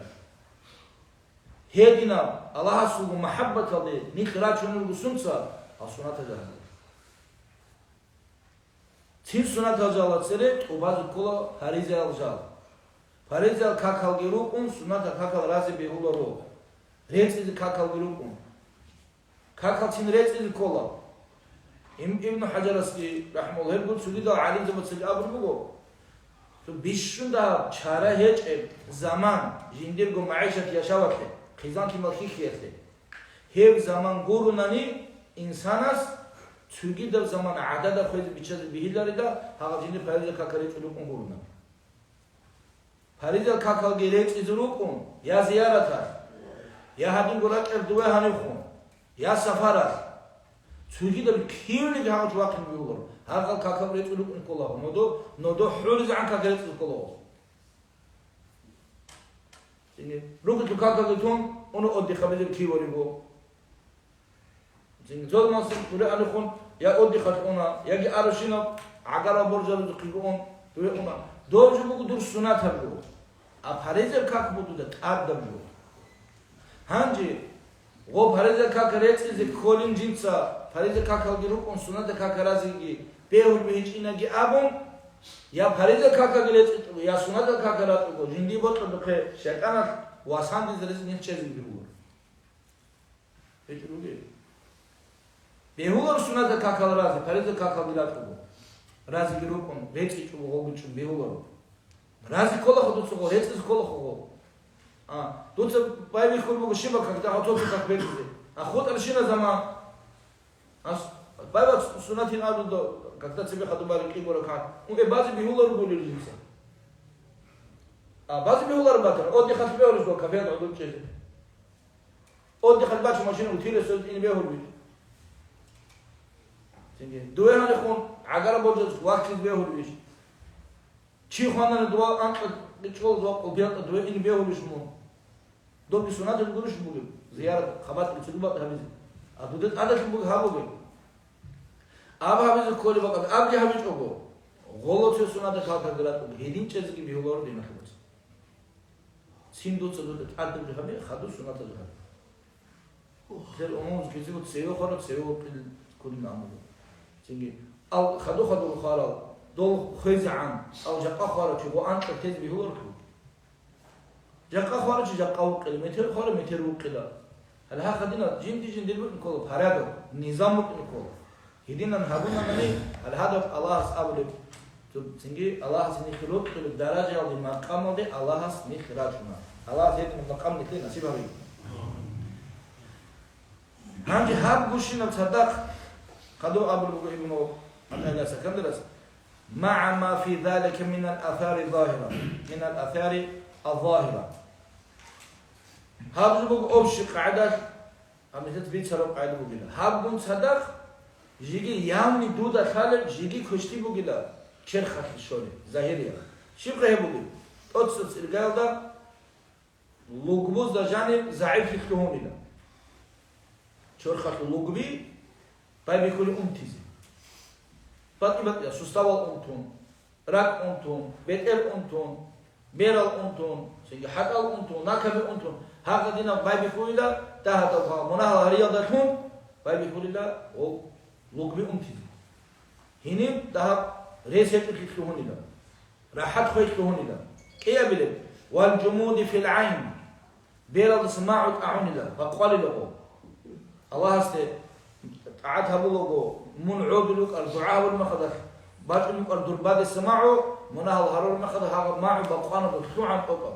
Гьединаб Аллагьас вуго махӀаббаталде нилъ рачунел руго сунца, гьал сунатал жал гьабула. Цин сунатал жала цере тӀубазе ккола паризаял жал. Паризаял какалги рукӀун, сунатал какал разе бегьуларо. РецӀизе какалги рукӀун. Какал цин рецӀизе ккола. Им-, Ибн ХӀажарасги, рахӀмуллагь, гьеб гур цогидал гӀалимзабацаги абулеб буго, цо бищун дагьаб чара гьечӀеб заман жиндирго магӀишат яшавалъе, хъизан-лъимал хьихьиялъе. Гьеб заман гурунани инсанас цогидаб заман гӀадада хвезе биччазе бигьиларида, гьагъаб жиндир париза какал рецӀизе рукӀун гурунани. Париза какалги рецӀизе рукӀун, я зияраталъ, я гьадинго ракӀалда дуе гьанивхун, я сапаралъ. Цогидаб кивниги гьанже вахъине бегьуларо. Гьаргъал какал рецӀизе рукӀун кколаго, нодо, нодо хӀуризегӀан какал рецӀизе кколаго. Цинги, ругелъул какалги тун, уна отдыхабизе киваригу. Цинги, цо масин дуре анихун, я отдыхалъ уна, яги аравщинаб гӀагарал боржарузухъего ун, дуре уна. Доб жо буго дур сунатаб жо. А паризаб как буго дуда тӀадаб жо. Гьанже, гъо париза как рецӀизе кколин жинца, париза какалги рукӀун, суннатал как разиги бегьулеб гьечӀинаги абун, я париза какалги рецӀичӀого, я суннатал как рацӀуго, жиндие бокьараб бахъе шайтӀаналъ васандизе ризкъ нилъ чӀезеги бегьуларо. ГьечӀо ругел. Бегьуларо суннатал какал рази, париза какалги рацӀуго. Разиги рукӀун, рецӀичӀого гъогичӀун бегьуларо. Рази кколаха дуца гъо, рецӀизе кколаха гъо. А, дуца байбихьулеб буго щибаб как, дагьал цо-цо как бекьизе. А хутӀарщина заман. Ас, байбац сунатин абун до, как цебе хадуб бари кӀи гора как. Ункъе базе бегьуларо гулел жинца. А базе бегьуларо батана, отдыхалъ бегьулищ до кафеялда гӀодов чӀезе. Отдыхалъ бачӀун машина утилесо ин бегьулищ. Цинги. Дуе гьанихун гӀагара божаз вахъиз бегьулищ. Чи хванани дова анкьа чӀвал ва къулбиялда дуе ин бегьулищ мун? Добги сунатал гурищ бугеб, зиярат, хабатӀги цугу бакӀ гьабизе. А дуда тӀадалъун буго гьабуге. Аб гьабизе кколеб бакӀалда абги гьабичӀого, гъоло цо сунатал какалги ратӀуге, гьедин чӀезеги бегьуларо диналъул вацал. Цин дуца дуда тӀадабги гьабе, хадур сунаталги гьабе. Гьел умумуз кизего цеве хвара, цеве вукъин кколин амруго. Цинги, ал хадур-хадур хварал, дол хвезегӀан, ал жакъа хварав чи гъо анкьа тезе бегьуларо. Жакъа хварав чи жакъа вукъила, метер хварав метер вукъила. Гьале гьа хадинал жинди-жиндир букӀин ккола, порядок, низам букӀин ккола. Гьединан гьабунани, гьале гьадаб Аллагьас абулеб, цо-, цинги Аллагьас нилъ рокьулеб даражаялде, макъамалде Аллагьас нилъ рачӀуна. Аллагьас гьединаб макъам нилъее насиб гьабеги. Гьанже гьаб гущинаб цадахъ хадув абулеб буго Ибну ГӀатаиллагь Сакандарас, «МагӀа ма фи залика минал асари загьира, минал асари аззагьира». Гьаб жо буго общий къагӀидалъ, гьаб нилъеца бицараб къагӀида бугила. Гьабгун цадахъ жеги явни дуда лъалеб жеги квешлъи бугила черхалъе щолеб, загьирияб. Щибха гьеб бугеб? ТӀоцебесеб иргаялда лугбузда жаниб загӀиплъи лъугьунила. Чорхалъул лугби байбихьули унтизе. БатӀи-батӀиял суставал унтун, ракӀ унтун, бетӀер унтун, берал унтун, цинги хӀатӀал унтун, накаби унтун, гьагъадинаб байбихьулила, дагьадав мунагьал гьариялдалъун байбихьулила гъол лугби унтизе. Гьениб дагьаб рес гьечӀолъи лъугьунила, рахӀат хвей лъугьунила, кӀиабилеб, вал жумуди фил гӀайн, бералдаса магӀу тӀагӀунила, бакъвалила гъо. Аллагьасде тӀагӀат гьабулаго, мун гӀодулев вукӀар, дугӀа гьабулеб мехалда, бачӀунев вукӀар дур бадеса магӀу, мунагьал гьарулеб мехалда гьагъаб магӀу бакъвана дов лъугӀан тӀокӀаб.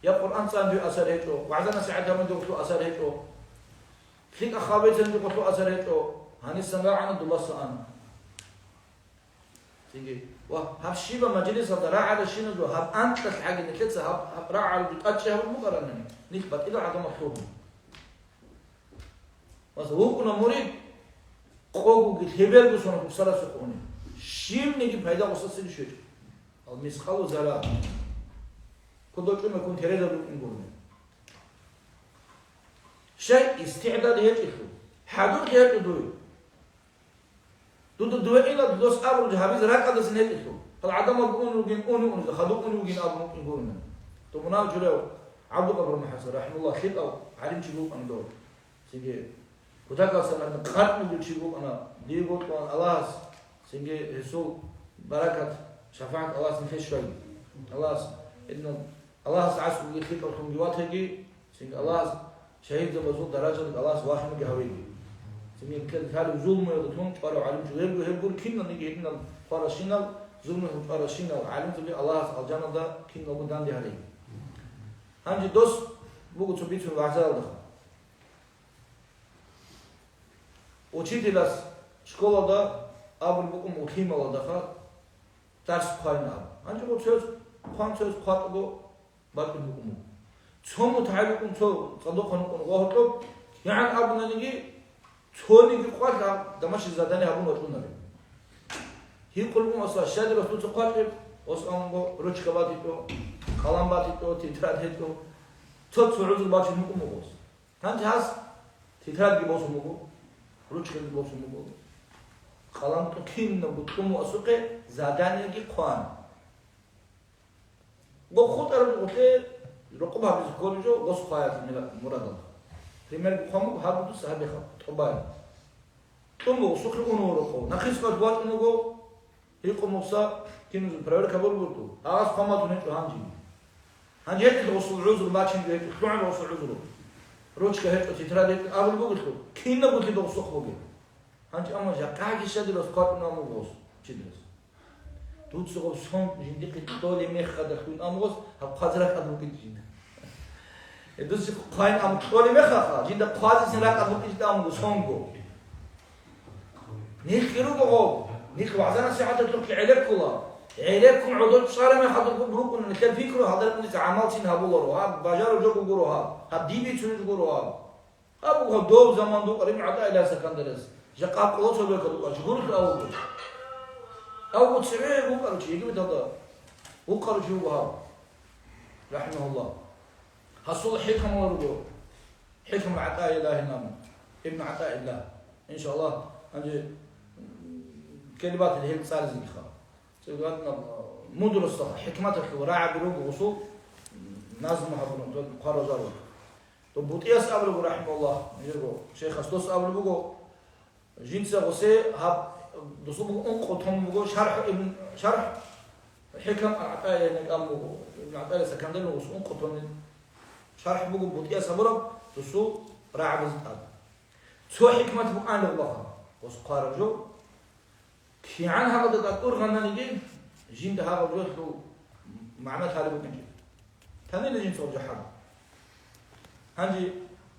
Я Къуръан цӀан дов асар гьечӀо, вагӀза-насихӀат гьабун дов лъугь асар гьечӀо. ЛъикӀа хабар бицани дов лъугь асар гьечӀо, гьанисан рагӀана, дуласа ана. Цинги, ва гьаб щибаб мажлисалда рагӀаращиназул гьаб анкьалъ гӀаги нилъеца гьаб, гьаб рагӀаралги тӀадчӀей гьабун букӀаранани, нилъ батӀила гӀадамал лъугьун. Масала, вукӀуна мурид, къогоги лъеберго сона гьусарасухъ уни. Щибниги пайда гъосасеги щвечӀо. Ал мискъалу зарра. Кодо чӀумеккун терезаб букӀин гурони. Щай, истигӀдад гьечӀелъул, хӀадурлъи гьечӀо дуе. Дуда дугьаила дос абурги гьабизе ракӀалдасан гьечӀелъул. Гьал гӀадамал ун ругин, уни унизе, хадуб уни вугин абун вукӀин гурони. То мунагьал журав ГӀабдулкъадир МухӀасан, рахӀимагьуллагь, лъикӀав гӀалимчи букӀана дов. Цинги, кутакалсан гьарна къаркъ бугев чи букӀана, дие бокьулаан Аллагьас, цинги гьесул баракат, шафагӀат Аллагьас нилъее щваги. Аллагьас, гьединал, Аллагьас гӀасулги лъикӀавлъунги ватаги, цинги Аллагьас Шагьидзабазул даражалда Аллагьас вахиниги гьавеги. Цинги нилъеда лъалеб зулмуялда тун чӀварав гӀалимчи гьебго, гьебгур киналниги гьединал хваращинал, зулмуялъул чӀваращинал гӀалимзаби Аллагьас алжаналда киналго данде гьареги. Гьанже дос буго цо бицун вагӀзаялдаха. Учителас школалда абулеб букӀун, уллималалдаха дарс хъвайин абун. Гьанже гъо цояз хъван, цояз хъватӀго бачӀун букӀун буго. Цо мутагӀил вукӀун, цо цӀадухъан вукӀун гъо гьоркьоб, кигӀан абунаниги, цониги къвалъ гьаб домашний задание гьабун вачӀунареб. Гьикъун буго, аса, щай дир ас дуца хъвачӀеб? Ос амго ручка батичӀо, къалам батичӀо, тетрадь гьечӀо. Цо-цо гӀузру бачун букӀун буго ос. Гьанже гьас тетрадьги босун буго, ручкаги босун буго. Къалам тӀу кинабго кьун буго асухъе, заданиеги хъван. Гъо хутӀараб гъулъе рокъоб гьабизе кколеб жо, гъос хъваялъе мира-, мурадалда. Примерги хъван буго, гьаб дуца гьабиха, тӀубай. Кьун буго, сухъе унуго рокъов. Нахъисеб вачӀун вуго, гьикъун мукъса, киназул проверка бургуртӀу. Гьагъас хъван батун гьечӀо гьанжеги. Гьанже гьечӀо гъосул гӀузру бачинги гьечӀо, лъугӀан гъосул гӀузру. Ручка гьечӀо, тетрадь гьечӀо абулеб бугелъул, кинаб бугелъул гъосухъ бугеб. Гьанже амма жакъаги щадирас хъватӀун амугъос чидирас. Дуца гъоб сон жиндихъе кьолеб мехалда хьун амугъос, гьаб хъвазе ракӀад букӀинчӀин. Э, дуца хъвайин ам кьолеб мехалха, жинда хъвазесин ракӀад букӀинчӀин амуго сонго. Нилъги руго гъоб, нилъ вагӀза-насихӀаталъухъе гӀенеккула. ГӀенеккун гӀодор чӀараб мехалда рукӀуна нилъер пикру, гьалда рекъонилъ гӀамал цин гьабуларо, гьаб бажараб жо гуро гьаб, гьаб дибицунеб жо гуро гьаб. Абуха дов заман дукъа Ибн ГӀатаиллагьас кандалес. Жакъа къоло цо беркат дукъа жигурулъ авуго. Авго цеве вукъаручи, Египеталда вукъаручи вуго гьав, рахӀимагьуллагь. Гьасул хӀикмала руго. ХӀикму ГӀатаиллагьин абун. Ибн ГӀатаиллагь. Иншаллагь, гьанже, м, ккелеб батил гьел цӀализеги ха. Цеве гьадинаб, а, мудростал, хӀикматалъул рагӀаби руго гъусул, м, назму гьабурун, хъваражарун. То БутӀияс абулеб буго, рахӀимагьуллагь, жего шейхас дос абулеб буго, жинца гъосе гьаб, досул буго ункъо том буго, шархӀ ибн, шархӀ ХӀикам ГӀатаиллагьин абун буго, Ибн ГӀатаиллагь Сакандалин гъос ункъо томин шархӀ буго БутӀияс абураб, досул рагӀабазе тӀад. Цо хӀикмат букӀанила гъулаха, гъос хъвараб жо. КигӀан гьабада тӀад ургъананиги, жинда гьабаб жоялъул магӀна лъалеб букӀинчӀеб. Танила жинца гъоб жахӀал. Гьанже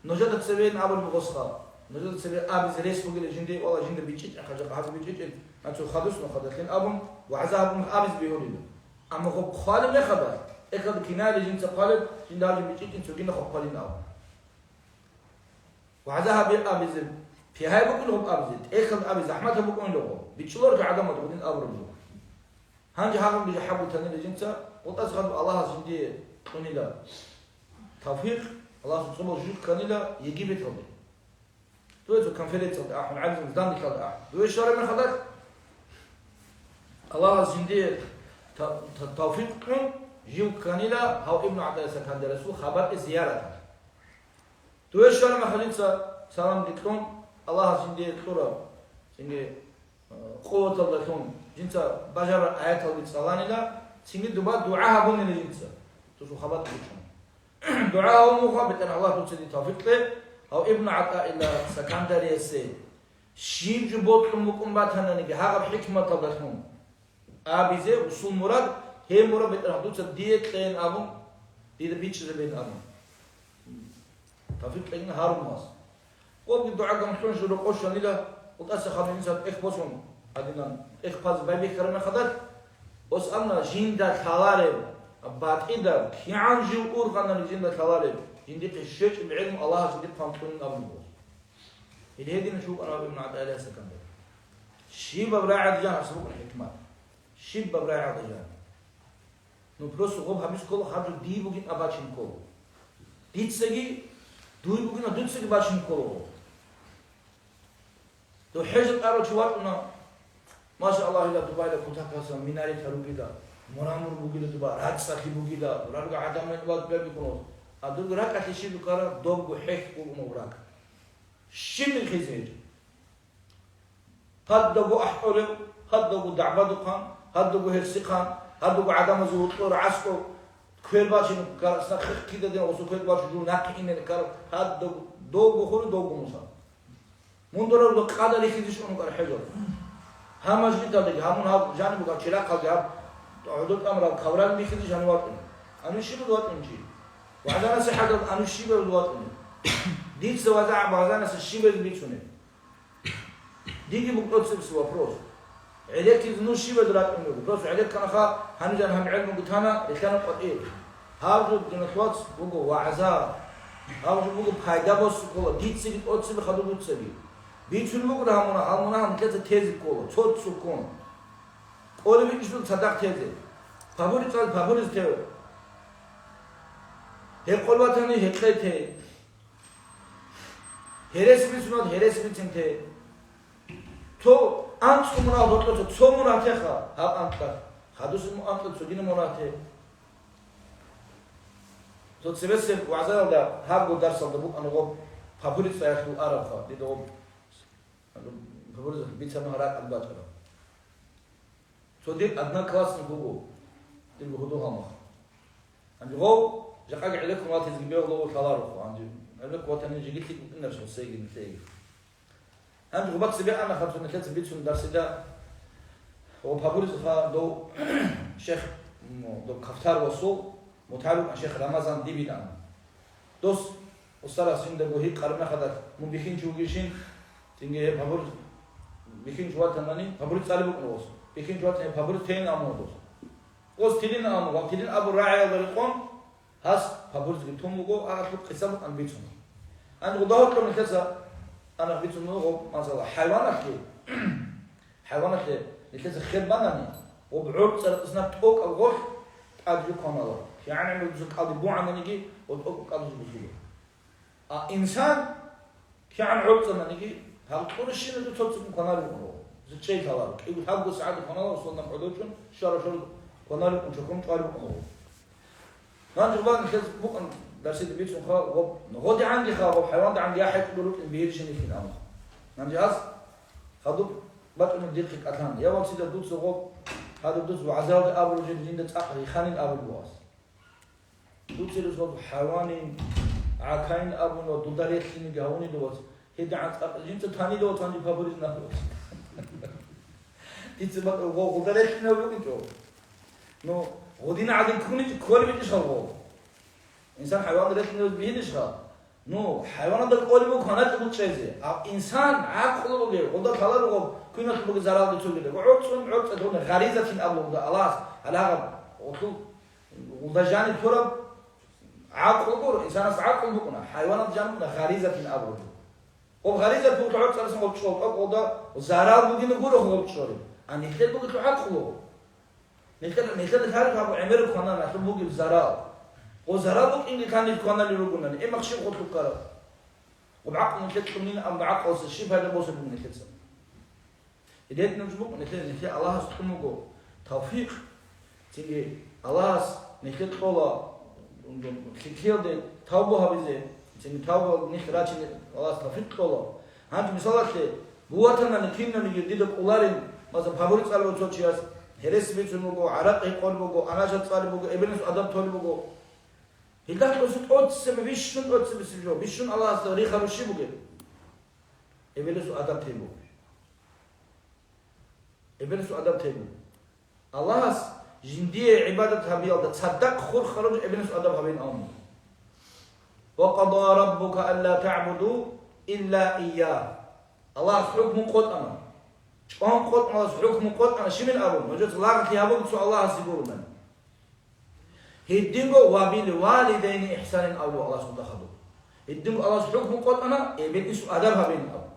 нужеда цевейин абулеб гъосха. Нужеда цеве абизе рес бугила жинде, вала жинда бичӀчӀичӀ, ахъа жакъа гьабизе бичӀчӀичӀин, гьанцо хадус нухадалъин абун, вагӀза гьабун абизе бегьулила. Амма гъоб хъвалеб мехалда, тӀехьалда кинайила жинца хъвалеб, жинда гьабизе бичӀчӀичӀин цогидал хъвалин абун. ВагӀза гьаби абизе, пигьай букӀун гъоб абизе, тӀехьалда аби захӀматаб букӀунила гъоб, бичӀчӀуларго гӀадамал гъудин абураб жо. Гьанже гьагъабги жахӀал бутанила жинца, гъутӀаз хадуб Аллагьас жиндие кьунила тавфикъ, Аллагьасул цӀобал жуз кканила Египеталде. Дуе цо конференциялде ахӀун, гӀалимзабаз данделъалде ахӀун. Дуе щвараб мехалда, Аллагьас жиндие та-, та-, тавфикъ кьун, жив кканила гьав Ибн ГӀатаиллагь Сакандаласул хабар зияраталъ. Дуе щвараб мехалъ жинца саламги кьун, Аллагьас жиндие кьураб, цинги, э, къуваталдалъун жинца бажарарал аяталги цӀаланила, цинги дуба дугӀа гьабунила жинца, досул хабар кьучӀун. ДугӀа гьабун буго, БетӀергьан Аллагь, дуца дие тавфикъ кье, гьав Ибн ГӀатаиллагь Сакандариясе щиб жо бокьун букӀун батананиги гьагъаб хӀикматалдалъун. Абизе гъусул мурад, гьеб мурад, БетӀергьан, дуца дие кьейин абун, дида бичӀчӀизабейин абун. Тавфикъ кьейин гьарун вас. Къоги дугӀа гамлъун журо къошанила, утӀаса хадур инсан тӀех босун, гьадинан, тӀех паз байбихьараб мехалда, ос амма жинда лъалареб, батӀияб, кигӀан жив ургъанани жинда лъалареб, жиндихъе щвечӀеб гӀелму Аллагьас жиндихъ хъван кьунин абун буго. Гьедин гьедин чӀукӀана Ибн ГӀатаиллагь Сакандар. Щибаб рагӀида жаниб гьаб букӀана хӀикмат. Щибаб рагӀида жаниб. Ну, просто гъоб гьабиз ккола, гьаб жо дие бугин абун бачине ккола. Дицаги дуе бугин, дуцаги бачине ккола гъоб. Дов хӀежалъ арав чи вачӀуна, машааллагь, ила дубайда кутакалъуса минаретал ругила, мрамор бугила дуба, рацӀцӀалъи бугила, рарга гӀадамал ваз бебикъуна. А дурго ракӀалъе щиб букӀара, добго хӀехь букӀуна ракӀ. Щиб хизе гьечӀо. Гьаддаго ахӀулев, гьаддаго дагӀбадухъан, гьаддаго гьерсихъан, гьаддаго гӀадамазул гьоркьор гӀаскӀов, Квер бачине ккарасда, хихъ кидадин гъосул квер бачун жугьун нахъе ине ккараб, гьаб дов-, довго хури, довго муса. Мун дора руго къадар рихьизе щун рукӀарал хӀежал. Гьаб мажгиталдаги, гьаб мун гьаб жаниб бугеб чирахъалги, гьаб гӀодор тӀамурал кавралги рихьизе жанив вачӀуна. Гьанив щиб вачӀунев чи? ВагӀза-насихӀаталда гьанив щиб вачӀунев? Дица вагӀза-насихӀат щиб бицунеб? Диги буго тӀоцебесеб вопрос. ГӀелеккизе нуж щиб рачӀунев? Просто гӀелекканаха, гьанижан гьаб гӀелмуги тана, рилъана къватӀир. Гьаб жо, диналъул вац, буго вагӀза. Гьаб жо буго пайда босун ккола, дицаги тӀоцебе хадуб дуцаги. Бицун бугони гьаб мунагь, гьаб мунагь нилъеца тезе ккола, цо-цо ккун. КӀолеб букӀищ цадахъ тезе. Пабуриз цӀале, пабуриз те. Гьекъолеб батани, гьекъей те. Гьереси бицун батани, гьереси бицин те. Цо анцӀго мунагь гьоркьоса цо мунагь теха, гьаб анкьа. Хадусеб анкьа цогидаб мунагь те. Цо цебесеб вагӀзаялда, гьабго дарсалда букӀана гъоб пабуриз цӀаялъул арабха, дида гъоб пабуриз бицана ракӀалде бачӀараб. Цо дир одноклассник вуго, дирго гьудул гьалмагъ. Гьанже гъов жакъаги гӀелеккун ватизеги бегьулев лъаларухъо, гьанже гӀелеккун ватани жеги лъикӀ букӀинарищ гъосейги нилъееги. Гьанже гъуба цебе ана хъацун нилъеца бицун дарсида, гъов пабуризеха дов шейх, м, дов Кафтар васул, мутагӀалим шейх Рамазан дибин ана. Дос, устарас жиндаго гьикъараб мехалда, мун бихьинчи вугищин, цинги гьеб пабуриз бихьинчи ватанани, пабуриз цӀалеб букӀун гъос. Бихьинчи ватани гьеб пабуриз тейин амун дос. Гъос тилин амун, ва тилин абу рагӀиялда рекъон, гьас пабуризги тун вуго, агьалъул къиса букӀан бицун. Гьанже гъуда гьоркьоб нилъеца анахъ бицун вуго, масала, хӀайваналъе, ХӀайваналъе нилъеца хер банани, гъоб гӀорцӀараб иснаб тӀокӀаб гъолъ тӀад жо кванала. КигӀан гӀемер дуца кӀалдиб бугӀананиги, гъоб тӀокӀаб кӀалдизе бусула. А инсан кигӀан гӀорцӀананиги, гьаб кьурищиназда цо-цоккун кваналев вуго. Зичей лъаларо, кӀиго лъабго сагӀат кванала, Расулан гьодов чӀун, щвара-щвара кваналев вуго, чохун чӀвалев вуго. Гьанже гъоб нилъеца букӀун дарсида бицунха, гъоб, гъодигӀангиха, гъоб хӀайвандагӀанги я хӀекъулел рукӀин бигьилищинилъин абун. Гьанже гьас хадуб бачӀуна дихъе кӀалъан. Я вацидаб дуца гъоб, гьадаб дуца вагӀзаялда абураб жо жинда цӀакъ риханин абулеб буго гьас. Дуца рес вац хӀайванин, гӀакаин абун ва дуда релълъиниги гьавуни дов вац. ГьедигӀан цӀакъ жинца танила вац гьанже пабуризна вац. Дица бакӀ гъо-, гъуда релълъинав букӀинчӀо. Ну, гъудин гӀадин ккуничӀ-, кколеб букӀищ гъо? Инсан хӀайван релълъинаваз бигьинищ гъа? Ну, хӀайваналда кӀолеб буго кваначӀого чӀезе. А инсан гӀакълу бугев, гъуда лъаларо гъоб, квиналъ бугеб зарал дуцугеда. ГӀорцӀун, гӀорцӀа дона, гъаризатин абулеб буго Аллагьас, гьалагъаб гъулъул, гъулда жаниб тураб гӀакълу гуро, инсанас гӀакълу букӀуна, хӀайваналда жаниб букӀуна гъаризатин абулеб. Гъоб гъаризат бугелъул гӀорцӀарасан гъоб чӀвал, тӀокӀ гъолда зарал бугин гуро гъоб чӀвалеб. А нилъер бугелъул гӀакълу. Нилъер, нилъер гьариб гьабу гӀемераб кванан ахир бугеб зарал. Гъо зарал букӀинги кванил кваналел ругунани, эмахъ щиб гъолъул ккараб? Гъоб гӀакълу нилъер кьунин, амма гӀакълуса щиб пайда босеб бугеб нилъеца? Гьедин нуж букӀун, нилъер, нилъер Аллагьас кьун буго тавфикъ, цинги Аллагьас нилъер кьола лъикӀлъиялде тавба гьабизе, цинги тавба нилъ рачине Аллагьас тавфикъ кьола. Гьанже мисалалъе, буватанани кинаниги дида кӀоларин, маса, пабури цӀалев цо чияс, гьерес бицун буго, гӀаракъи гьекъон буго, анаша цӀалеб буго, эбелинсул адаб толеб буго. Гьелда кьуса тӀоцебе бищун, тӀоцебесеб жо, бищун Аллагьасда рихараб щиб бугеб? Эбелинсул адаб тейин буго. Эбелинсул адаб тейин буго. Аллагьас жиндие гӀибадат гьабиялда цадахъ хурхараб жо эбелинсул адаб гьабин абун. «Ва къада раббука алла таъбуду илла ийя». Аллагьас хӀукму къотӀана. ЧӀван къотӀун Аллагьас хӀукму къотӀана, щибин абун, нужеца лагълъи гьабун цо Аллагьасе гурони. Гьединго «ва бил валидайни ихсанин» абулеб Аллагьас гьудахъадуб. Гьединго Аллагьас хӀукму къотӀана, эбел-инсул адаб гьабейин абун.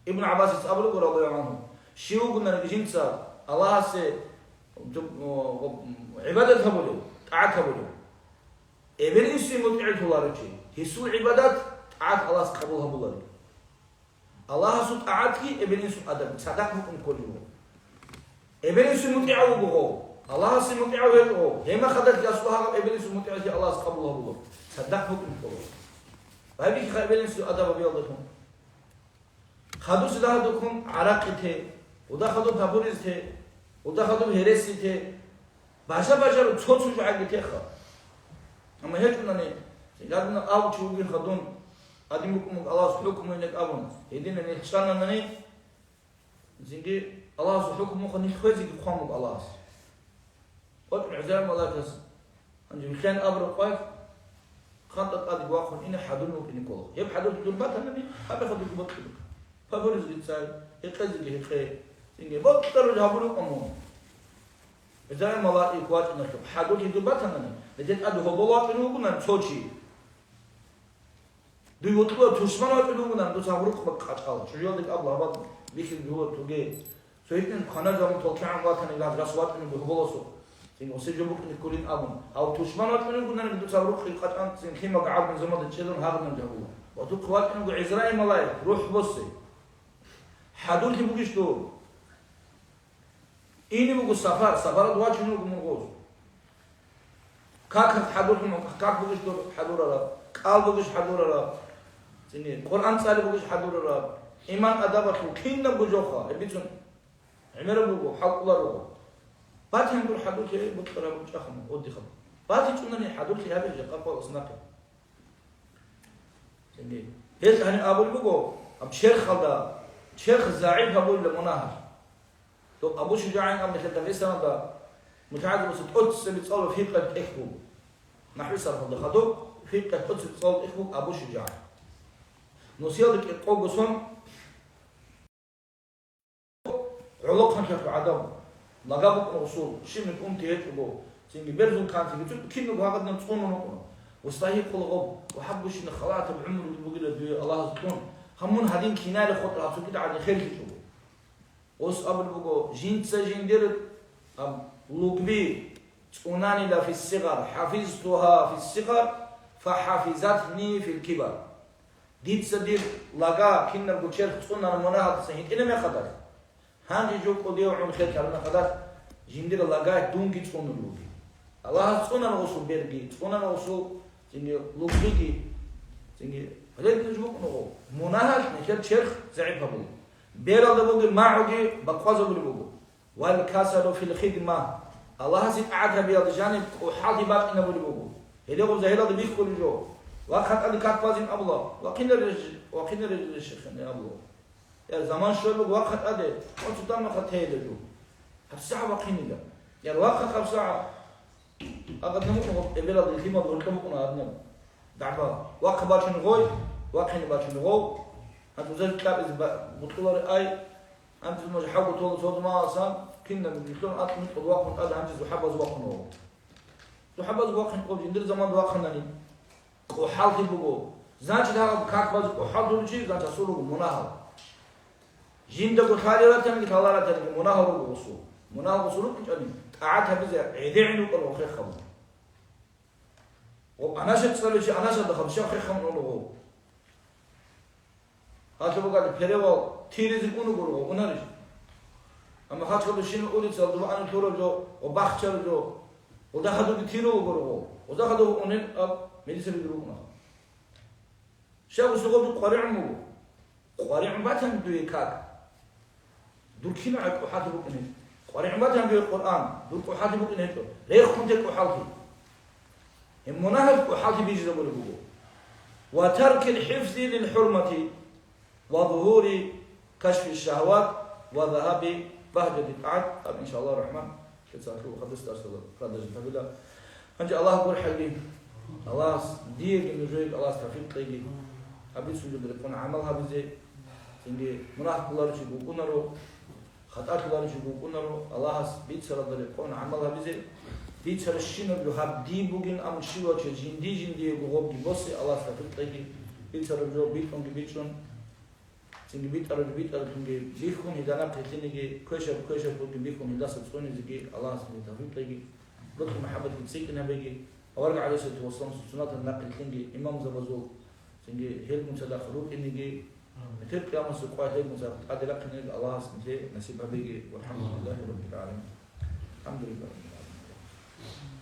Ибн ГӀаббасица абулеб, радияллагьу гӀангьу, щив вугонариги жинца Аллагьасе гӀибадат гьабулев, тӀагӀат гьабулев, эбел-инсуе мутӀигӀлъуларев чи, гьесул гӀибадат, тӀагӀат Аллагьас къабул гьабуларо. Аллагьасул тӀагӀатги эбел-инсул адаб цадахъ букӀун кколеб буго. Эбел-инсуе мутӀигӀав вуго гъов, Аллагьасе мутӀигӀав гьечӀо гъов, гьеб мехалдалъги асул гьагъаб эбел-инсул мутӀигӀлъи Аллагьас къабул гьабула, цадахъ букӀун ккола. Байбихьа эбел-инсул адаб гьабиялдалъун. Хадусе дагьадухъун гӀаракъи те, гъуда хадуб гьабуризе те, гъуда хадуб гьереси те, бажа-бажарун цо-цо жугӀаги теха. Амма гьечӀунани, гьадинаб абу чи вугин хадун, гьадин букӀун буго Аллагьас хӀукму гьениб абун, гьединани нилъ чӀананани, цинги Аллагьасул хӀукму мухъа нилъ хвезеги хъван буго Аллагьас. ВачӀун гӀезегӀан малаикас, гьанже вихьен абураб къварилъ хъантӀа тӀаде вахъун ине хӀадур вукӀине ккола. Гьеб хӀадурлъи дур батанани, гьаб хӀадурлъи бокьулеб. Фабуризеги цай, гьекъезеги гьекъе. Цинги бокьарулеб гьабулеб къо мун. ГӀезегӀан малаик вачӀиналъухъ хӀадурлъи дур батанани, гьедин тӀаде гьобол вачӀунев вугунан цо чи. Дуй вокьулев тушман вачӀунев вугунан, дуца гьаб рукъ бакъ къачӀала. ЧӀужуялда абула гьабал бихьизабулеб туге. Цо гьитӀин квана жаваб толкигӀан ватани, гьаз рас вачӀунев буго гьоболасухъ. Цин гъосие жо букӀине кколин абун. Гьав тушман вачӀунев вугунани, дуца гьаб рукъ къачӀан, цин лъимал гӀадин заманда чӀезан гьагъадинаб жавабула. Ва духъ вачӀунев вуго ГӀизраил малаик, рухӀ босе. ХӀадурлъи бугищ дур? Ине буго сапар, сапаралда вачунев вуго мун гъоз. Как хӀадурлъун, как бугищ дур хӀадурараб, кӀал бугищ хӀадурараб, цӀине, Къуръан цӀалеб бугищ хӀадурараб, иман адабалъул кинабго жоха, гьеб бицун гӀемераб буго, хӀалкӀоларо. Батин дур хӀадурлъи бокьараб чӀахъун, отдыхаб. БатичӀунани хӀадурлъи гьабе жакъа къоялъ нахъе. Цинги. Гьелъ гьаниб абулеб буго, гьаб черхалда, черх загӀип гьабулеб мунагьалъ. Доб Абу ШужагӀин абун нилъер Дагъистаналда мутагӀалимасе тӀоцебе цӀалулеб фикъгьалъ тӀехь буго. НахӀви сархалда хадуб фикъгьалъ тӀоцебе цӀалулеб тӀехь буго Абу ШужагӀ. Нусиялда кӀикъого сон гӀолохъанлъалъул гӀадамал, лага букӀун гъосул, щиб мекъумти гьечӀого, цинги берзул кантиги, цо кинабго гьагадинаб цӀунун вукӀун. Устагьи къулгъоб, ва гьаб гущина халатаб гӀумру бугила дуе Аллагьас кьун, гьаб мун гьадин кинайилан хутӀараб цо кида гӀадин херлъичӀого. Гъос абулеб буго, жинца жиндир, аб, лугби цӀунанила фиссигъар, хӀафизтугьа фиссигъар, фахӀафизатни филкибар. Дица дир лага кинабго черх цӀунараб мунагьалдаса гьитӀина мехалда, гьанже жо кӀудияв гӀун херлъараб мехалда, жиндир лага дунги цӀунун вугин. Аллагьас цӀунана гъосул берги, цӀунана гъосул цинги лугбиги, цинги гьале нуж букӀунаго, мунагьалъ нилъер черх загӀип гьабула. Бералда бугеб магӀуги бакъвазабулеб буго. Вал касалу фил хидма. Аллагьасе тӀагӀат гьабиялда жаниб кӀухӀаллъи бачӀинабулеб буго. Гьеле гъоб загьиралда бихьулеб жо. Вахъа тӀаде как базин абула. Вахъинарищ, вахъинарищ абула. Я заман щвелалъ вахъа тӀаде, ва цо тӀамаха тейила жо. ГьабсагӀат вахъинила. Я вахъа гьабсагӀат. Агъадна мукӀун гъоб эбелалда лъимал гьоркьоб букӀуна гьадинаб. ДагӀба. Вахъа бачун гъой, вахъине бачун гъов. Гьанже узаги кьабизе ба-, бутӀуларе ай. Гьанже мажа хӀавго толо цо зумаласан, кинаб нилъун атӀ мутӀул вахъун тӀад гьанже зухӀабаз вахъун гъов. ЗухӀабаз вахъин къо жиндир заман вахъанани. КӀухӀаллъи буго. Значит, гьаб как базе кӀухӀаллъулев чи, значит, асул руго мунагьал. Жиндаго лъалел ратаниги, лъалел ратаниги мунагьал руго гъосул. Мунагьал гъосул рукӀинчӀани, тӀагӀат гьабизе гӀедегӀин рукӀарал хехаб. Ва анаша цӀалев чи анашалда хаб щав хехаб нолого. Гьалъуб бугали перевал тиризе уну гурого, унарищ? Амма хачкалда щинал улицал дуба ана тураб жо ва бахчараб жо, ва дахадуги тиру гурого, ва дахадуги унел аб милицаби рукӀуна. Щай гъусугъаб жо къваригӀун буго? КъваригӀун батани дуе как? Дур кинал гӀакъу хӀатӀ букӀине? КъваригӀун батани дуе Къуръан, дур кӀухӀаллъи букӀине гьечӀо. Рехун те кӀухӀаллъи. Гьеб мунагьалъ кӀухӀаллъи бижизабулеб буго. Ва таркил хӀифзи лил хӀурмати, ва зугьури кашфи шагьват, ва загьаби багьжати тӀагӀат. Гьаб, иншаллагьу рахӀман, лъицалъул хадис дарсала продолжить гьабила. Гьанже Аллагь гурхӀеги, Аллагьас диеги нужееги Аллагьас тавфикъ кьеги, гьабицун жо рекъон гӀамал гьабизе, цинги мунагь кколаричи букӀунаро, хатӀалъуларичи букӀунаро, Аллагьас бицаралда рекъон гӀамал гьабизе, бицаращинаб жо гьаб дие бугин абун щивав чи жинди-жиндиего гъобги босе, Аллагьас тавфикъ кьеги, бицараб жо битӀунги бичӀчӀун, цинги битӀараб жо битӀаралъунги бихьун, гьелда нахъ гьелъинеги квешаб-квешаб бугин бихьун, гьелдаса цӀунизеги Аллагьас тавфикъ кьеги, рухӀ мухӀаббатги цӀикӀкӀин гьабеги, авараг гӀалайгьиссалату вассаламасул суннаталда нахъ гьелъинги, имамзабазул, цинги гьелгун цадахъ рукӀинеги, метер къиямасеб къоялъ гьелгун цадахъ тӀаде рахъинеги Аллагьас нилъее насиб гьабеги. ВалхӀамдулиллагьи раббил гӀаламин. АлхӀамдулиллагьи раббил гӀаламин.